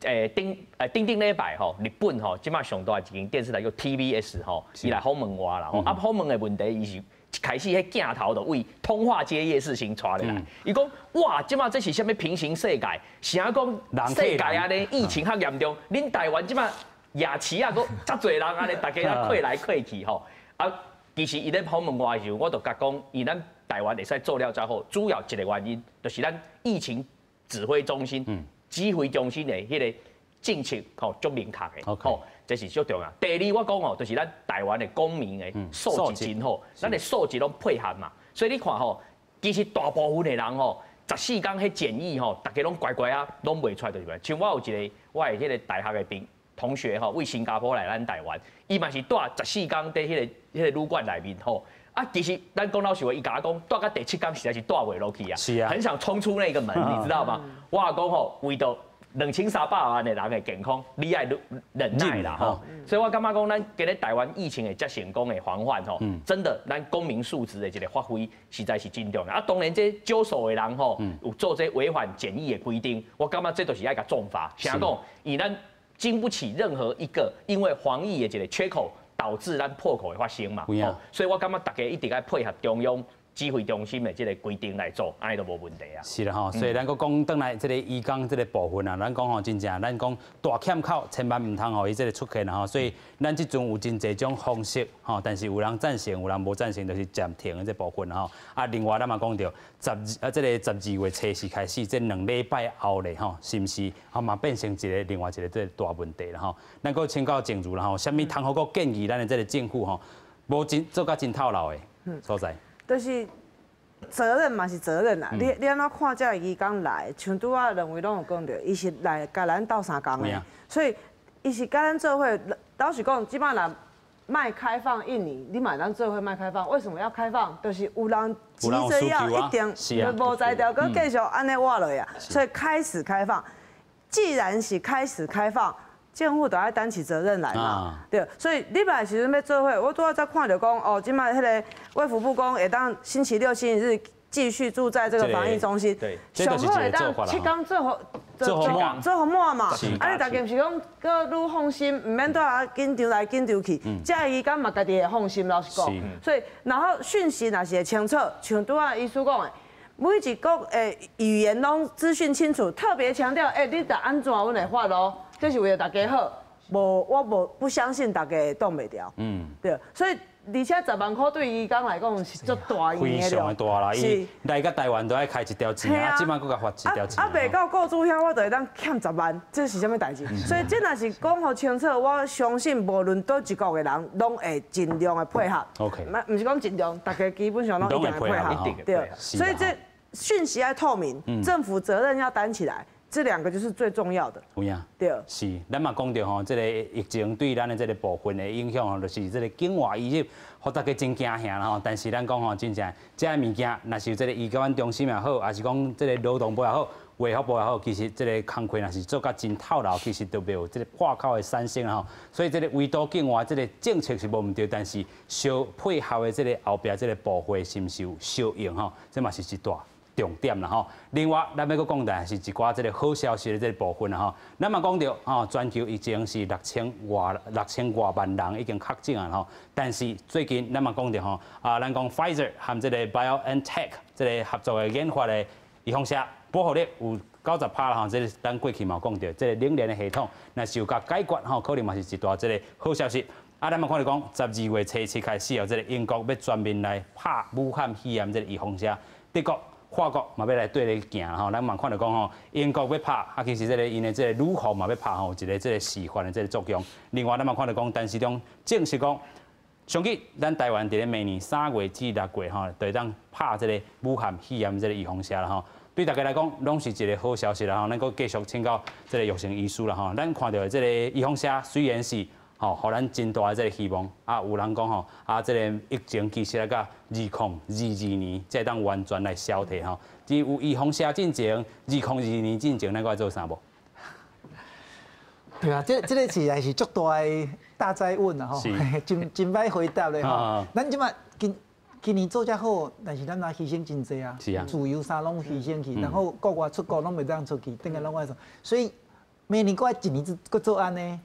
頂頂頂禮拜吼，日本吼，這擺上大一間電視台叫 TBS 吼，伊來訪問我啦吼，啊訪問的問題，伊是一開始彼鏡頭就對通化街夜市先帶入來，伊講哇，這擺這是啥物平行世界？啥講世界按呢疫情較嚴重，恁台灣這擺夜市啊，閣遮濟人按呢，大家啊踅來踅去吼，啊，其實伊咧訪問我的時陣，我就共講，伊咱台灣會使做了遮好，主要一個原因就是咱疫情指揮中心、指揮中心的彼个政策吼足明確的，吼，這是足重要。第二，我講吼，就是咱台灣的公民的素質真好，咱的素質攏配合嘛。所以你看吼，其實大部分的人吼，14天彼檢疫吼，逐家攏乖乖啊，攏袂出來就是。像我有一个我的彼个大學的朋同學吼，為新加坡來咱台灣，伊嘛是蹛14天佇彼個旅館內面吼。啊，其實咱講老實話，伊共我講，蹛到第七天實在是蹛袂落去啊，很想衝出那個門，你知道嗎？我講吼，為著2300萬的人的健康，你愛忍耐啦吼。所以我感覺講，咱今日台灣疫情會遮成功的防範吼，真的，咱公民素質的一個發揮，實在是真重要。啊，當然這少數的人吼，有做這違反檢疫的規定，我感覺這就是愛共重罰。啥講？以咱經不起任何一個因為防疫的一個缺口，導致咱破口的發生嘛。所以我感覺大家一定愛配合中央指揮中心的這個規定來做，按呢就無問題啊。是啦吼，所以咱閣講轉來這個移工這個部分啊，咱講吼真正，咱講大欠口千萬毋通予伊這個出現啦吼。所以咱這陣有真濟種方式吼，但是有人贊成，有人無贊成，就是暫停的這部分吼。啊，另外咱嘛講著十二啊，這個12月初四開始，這兩禮拜後咧吼，是毋是啊嘛變成一個另外一個這個大問題啦吼？咱閣請教靜茹啦吼，啥物通好閣建議咱的這個政府吼，無真做甲真透漏的所在。就是責任嘛是責任啦，你按怎看這个移工來，像拄仔兩位攏有講著，伊是來共咱鬥相共的，所以伊是共咱做伙。老實講，這擺若莫開放印尼，你嘛當做伙莫開放，為什麼要開放？就是有人急著要一定無才調，閣繼續按呢挖落啊，所以開始開放。既然是開始開放，政府就愛擔起責任來嘛，對，所以你來時陣欲做伙，我拄仔才看著講，哦，這擺彼個衛福部講會當星期六、星期日繼續住在這個防疫中心，對，上好會當七工做予做予滿嘛，啊，你大家毋是講閣愈放心，毋免蹛遐緊張來緊張去，這个移工嘛家己會放心，老實講，所以然後訊息若是會清楚，像拄仔醫師講的，每一國的語言攏資訊清楚，特別強調，欸，你著按怎阮會罰哦。這是為著大家好，無我無不相信大家會擋袂牢。對，所以而且10萬箍對移工來講是足大非常的大啦。伊來到台灣都愛開一條錢，啊，這擺閣共罰一條錢。啊，袂到雇主遐，我就會當欠十萬，這是啥物代誌？所以這若是講予清楚，我相信無論佗一國的人，攏會盡量的配合。 毋是講盡量，大家基本上攏一定會配合。對，所以這訊息要透明，政府責任要擔起來。這兩個就是最重要的。有影，對，是，咱嘛講著吼，這個疫情對咱的這個部分的影響吼，就是這個境外移入，予大家真驚嚇啦吼。但是咱講吼，真正這个物件，若是有這個移管中心也好，抑是講這個勞動部也好，衛福部也好，其實這個工課若是做甲真透漏，其實就袂有這個破口的產生吼。所以這個圍堵境外這個政策是無毋對，但是相配合的這個後壁這個部會是毋是有相應吼？這嘛是一大重點啦吼。另外，咱欲閣講的是一寡這個好消息的這個部分啦吼。咱嘛講著吼，全球疫情是6000外萬人已經確診啊吼。但是最近咱嘛講著吼，啊，咱講 Pfizer 和這個 BioNTech 這個合作的研發的預防射，保護力有90%啦吼。這個咱過去嘛有講著，這個冷鏈的系統，若是有共解決吼，可能嘛是一大這個好消息。啊，咱嘛看著講，12月初七開始哦，這個英國欲全面來拍武漢肺炎這個預防射，德國、法國嘛欲來綴咧行吼，咱嘛看著講吼，英國欲拍，啊，其實這個𪜶的這個乳房嘛欲拍吼，有一個這個示範的這個作用。另外，咱嘛看著講，陳時中證實講，上緊咱台灣佇咧明年3月至6月吼，就會當拍這個武漢肺炎這個預防射啦吼。對大家來講，攏是一個好消息啦吼。咱閣繼續請教這個育成醫師啦吼。咱看著這個預防射雖然是吼，予咱真大的這個希望啊！有人講吼，啊，這個疫情其實來到2022年才會當完全來消退吼。只有預防射進前，2022年進前，咱閣愛做啥無？對啊，這個實在是足大的大哉問啊！吼，真真歹回答咧吼。咱這擺今今年做遮好，但是咱也犧牲真濟啊，自由啥攏犧牲去，然後國外出國攏袂當出去，等下攏愛做，所以明年閣愛一年閣做按呢。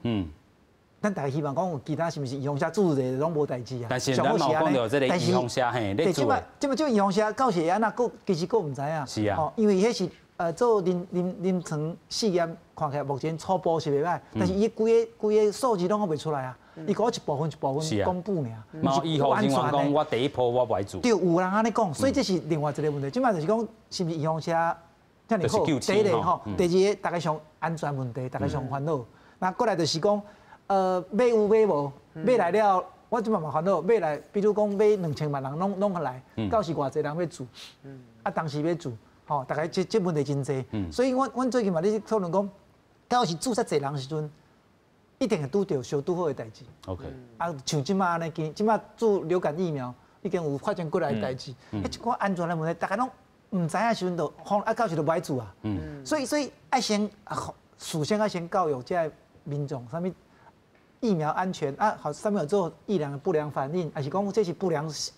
咱大家希望講有其他是毋是預防射注一下攏無代誌啊？但是咱嘛有講著這個預防射嘿，咧做。這擺這預防射到時會按怎，閣其實閣毋知影。因為彼是做臨臨臨床試驗，看起來目前初步是袂䆀，但是伊規个規个數字攏閣袂出來啊。伊閣一部分一部分公布爾。嘛醫護人員講，我第一波我無愛注。對，有人按呢講，所以這是另外一個問題。這擺就是講，是毋是預防射？遮爾好。第一个吼，第二个，大家上安全問題，大家上煩惱。那過來就是講，買有買無，買來了，我這擺嘛煩惱，買來，比如講買2000萬人攏攏來，到時偌濟人欲注，啊，當時欲注，吼，大概這問題真濟。所以阮最近嘛咧討論講，到時注遮濟人時陣，一定會拄著相拄好的代誌。 啊，像這擺按呢，這擺注流感疫苗已經有發生過來的代誌，彼一寡安全的問題，大家攏毋知影時陣就放啊，到時就無愛注啊。所以愛先事先愛先教育這个民眾，啥物疫苗安全啊，好，啥物有做疫苗的不良反應，抑是講這是不良的事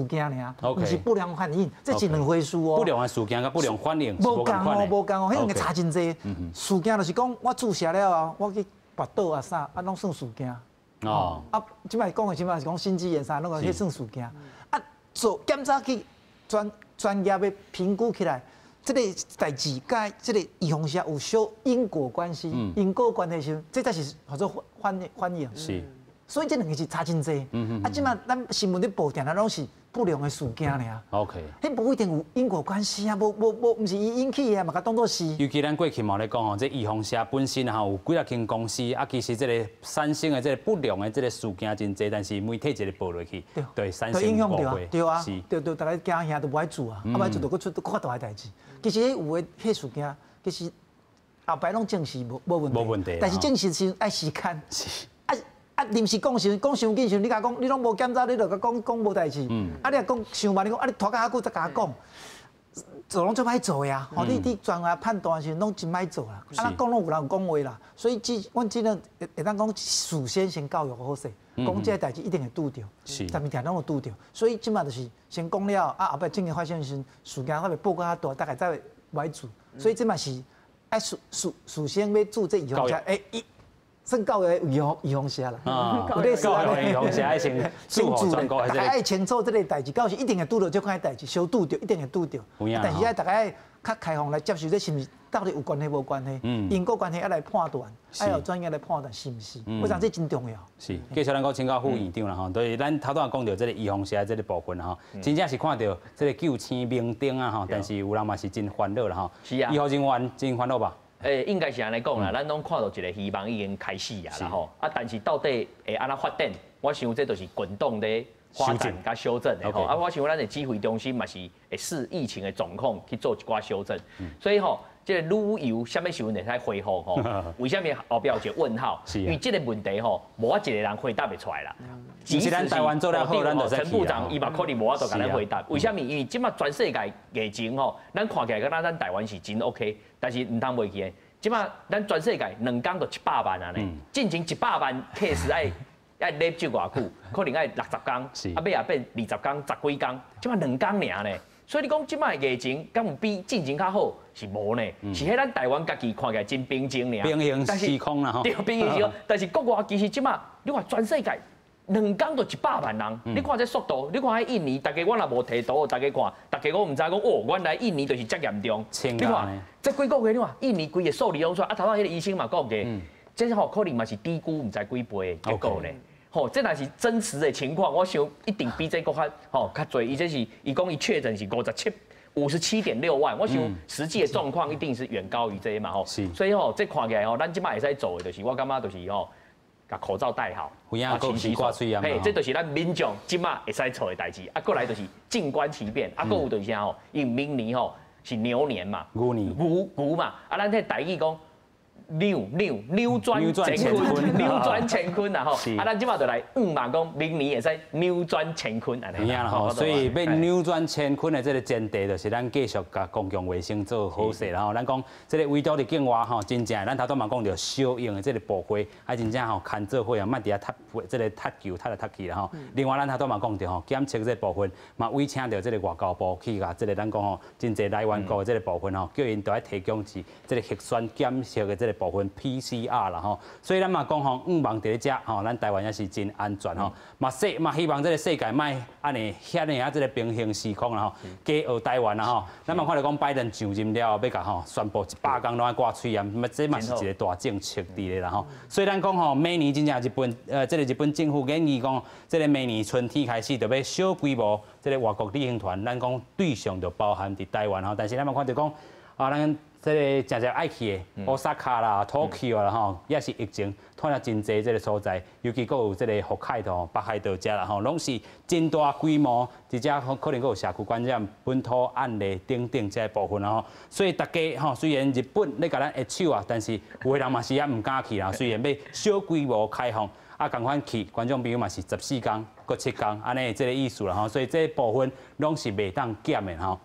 件爾，毋是不良反應，這是兩回事哦。不良的事件佮不良反應無仝哦，無仝哦，彼兩个差真濟。事件就是講我注射了後，我去跋倒啊啥，啊攏算事件。啊，這擺講的這擺是講心肌炎啥，攏講彼算事件。啊，做檢查去專業的評估起來，這個代誌佮這個預防射有小因果關係，因果關係時，這才是號做反應。所以這兩个是差真濟。啊，這擺咱新聞咧報定定攏是不良的事件爾。彼無一定有因果關係啊，無無無，毋是伊引起的，嘛共當做是。尤其咱過去嘛咧講吼，這預防射本身吼有幾若間公司啊，其實這個產生的這個不良的這個事件真濟，但是媒體一个報落去，對，產生誤會。對啊，對對，大家驚嚇都無愛注啊，啊無愛注就閣出閣較大的代誌。其實彼有的彼事件，其實後擺攏證實無無問題，無問題，但是證實是愛時間。啊，臨時講時講傷緊時，你共講，你攏無檢查，你就共講講無代誌。啊，你若講傷慢，你講啊，你拖較久才共我講，做攏足歹做呀。吼，你專業判斷時攏真歹做啦。啊，咱講攏有人講話啦，所以這阮這個會當講事先先教育好勢，講這个代誌一定會拄著，啥物件攏會拄著。所以這擺就是先講了，啊後擺真正發生時，事件還袂報較大，大概才會無愛注。所以這嘛是愛事先欲注這預防針，欸。算教育的預防射啦，有類似教育預防射愛先注全國，大家愛清楚這个代誌，到時一定會拄著這款代誌，相拄著一定會拄著。但是愛大家愛較開放來接受，這是毋是到底有關係無關係？因果關係愛來判斷，愛有專業來判斷是毋是？我想這真重要。是，繼續咱閣請教副院長啦吼，對，咱頭拄仔講著這个預防射這个部分吼，真正是看著這个救星明燈啊吼，但是有人嘛是真煩惱啦吼。是啊。醫護人員真煩惱吧？欸，應該是按呢講啦，咱攏看到一个希望已經開始啊啦吼，啊，但是到底會按怎發展？我想這就是滾動咧發展佮修正的吼。啊，我想咱的指揮中心嘛是會視疫情的狀況去做一寡修正。所以吼，這个旅遊啥物時陣會使恢復吼？為啥物後壁有一個問號？因為這个問題吼，無我一個人回答會出來啦。其實咱台灣做了好，咱就陳部長伊嘛可能無法度共咱回答。為啥物？因為這擺全世界疫情吼，咱看起來敢若咱台灣是真 OK，但是毋通袂記的，這擺咱全世界兩工就100萬啊呢，進前100萬 case 愛連續偌久，可能愛60工，啊尾仔變20工、十幾工，這擺兩工爾呢。所以你講這擺疫情敢有比進前較好？是無呢，是彼咱台灣家己看起來真平靜爾。平行時空啦吼。對，平行時空。但是國外其實這擺，你看全世界兩工就100萬人，你看這速度，你看彼印尼，大家我若無提圖，大家看，大家講毋知講哦，原來印尼就是遮嚴重。你看這幾個月你看印尼規个數字攏出來，啊頭仔彼個醫生嘛講過，這吼可能嘛是低估毋知幾倍的結果呢。吼，這若是真實的情況，我想一定比這閣較吼較濟。伊這是伊講伊確診是57.6萬，我想實際的狀況一定是遠高於這嘛吼。所以吼，這看起來吼，咱這擺會使做的，就是我感覺就是吼，共口罩戴好，啊，勤洗手，嘿，這就是咱民眾這擺會使做的代誌。啊，過來就是靜觀其變。啊，閣有就是啥吼，因為明年吼是牛年嘛，牛年，牛牛嘛，啊，咱這台語講。扭轉乾坤，扭轉乾坤啦吼！啊，咱這擺就來向望講，明年會使扭轉乾坤按呢。啦吼，所以欲扭轉乾坤的這个前提，就是咱繼續共公共衛生做好勢啦吼。咱講這个唯獨佇境外吼，真正咱頭拄嘛講著小用的這个部會，啊，真正吼牽做伙啊，莫佇遐踢這个踢球踢來踢去啦吼。另外，咱頭拄嘛講著吼，檢測這个部分嘛，委請著這个外交部去共這个咱講吼，真濟來源國的這个部分吼，叫𪜶著愛提供是這个核酸檢測的這个。這個部分 PCR 啦吼。所以咱嘛講吼，向望佇咧遮吼，咱台灣也是真安全吼。嘛世嘛希望這個世界莫按呢遐爾啊這個平行時空啦吼，加學台灣啦吼。咱嘛看著講拜登上任了後，欲共吼宣布100工攏愛掛喙罨，嘛這嘛是一個大政策佇咧啦吼。所以咱講吼，明年真正日本這個日本政府建議講，這個明年春天開始就欲小規模這個外國旅行團，咱講對象就包含佇台灣吼。但是咱嘛看著講啊，咱這個誠濟愛去的大阪啦、Tokyo 啦吼，也是疫情拖了真濟這個所在，尤其閣有這個北海道、北海道遮啦吼，攏是真大規模，而且可能閣有社區感染、本土案例等等這個部分吼。所以大家吼，雖然日本咧共咱握手啊，但是有的人嘛是猶毋敢去啦。雖然欲小規模開放，啊，仝款去，觀眾朋友嘛是14工、閣7工，按呢這個意思啦吼。所以這個部分攏是袂當減的吼。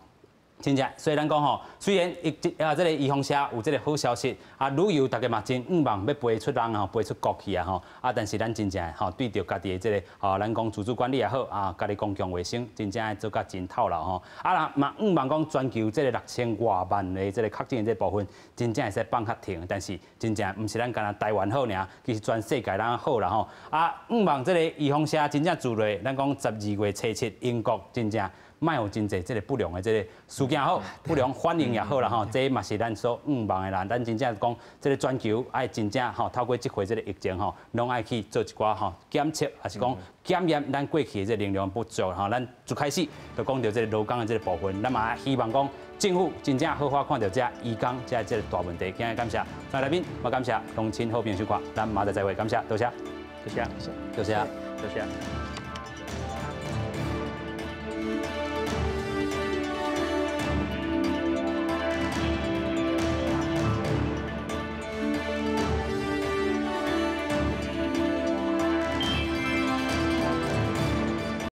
真正，所以咱講吼，雖然疫啊，這個預防射有這個好消息，啊，旅遊大家嘛真向望欲飛出人吼，飛出國去啊吼，啊，但是咱真正吼對著家己的這個吼，咱講自主管理也好啊，家己公共衛生真正愛做甲真透啦吼，啊啦嘛向望講全球這個6000外萬的這個確診的這部分，真正會使放較停，但是真正毋是咱干焦台灣好爾，其實全世界咱好啦吼，啊，向望這個預防射真正做落，咱講12月初7，英國真正。莫有真濟這個不良的這個事件好，不良反應也好啦吼，這嘛是咱所向望的啦。咱真正講這個全球愛真正吼，透過這回這個疫情吼，攏愛去做一寡吼檢測，抑是講檢驗咱過去的這個能量不足吼。咱最開始就講著這個勞工的這個部分，咱嘛希望講政府真正好好看著這移工這這個大問題。今日感謝來賓，嘛感謝鄉親好朋友收看，咱明仔載再會，感謝，多謝，多謝，多謝，多謝。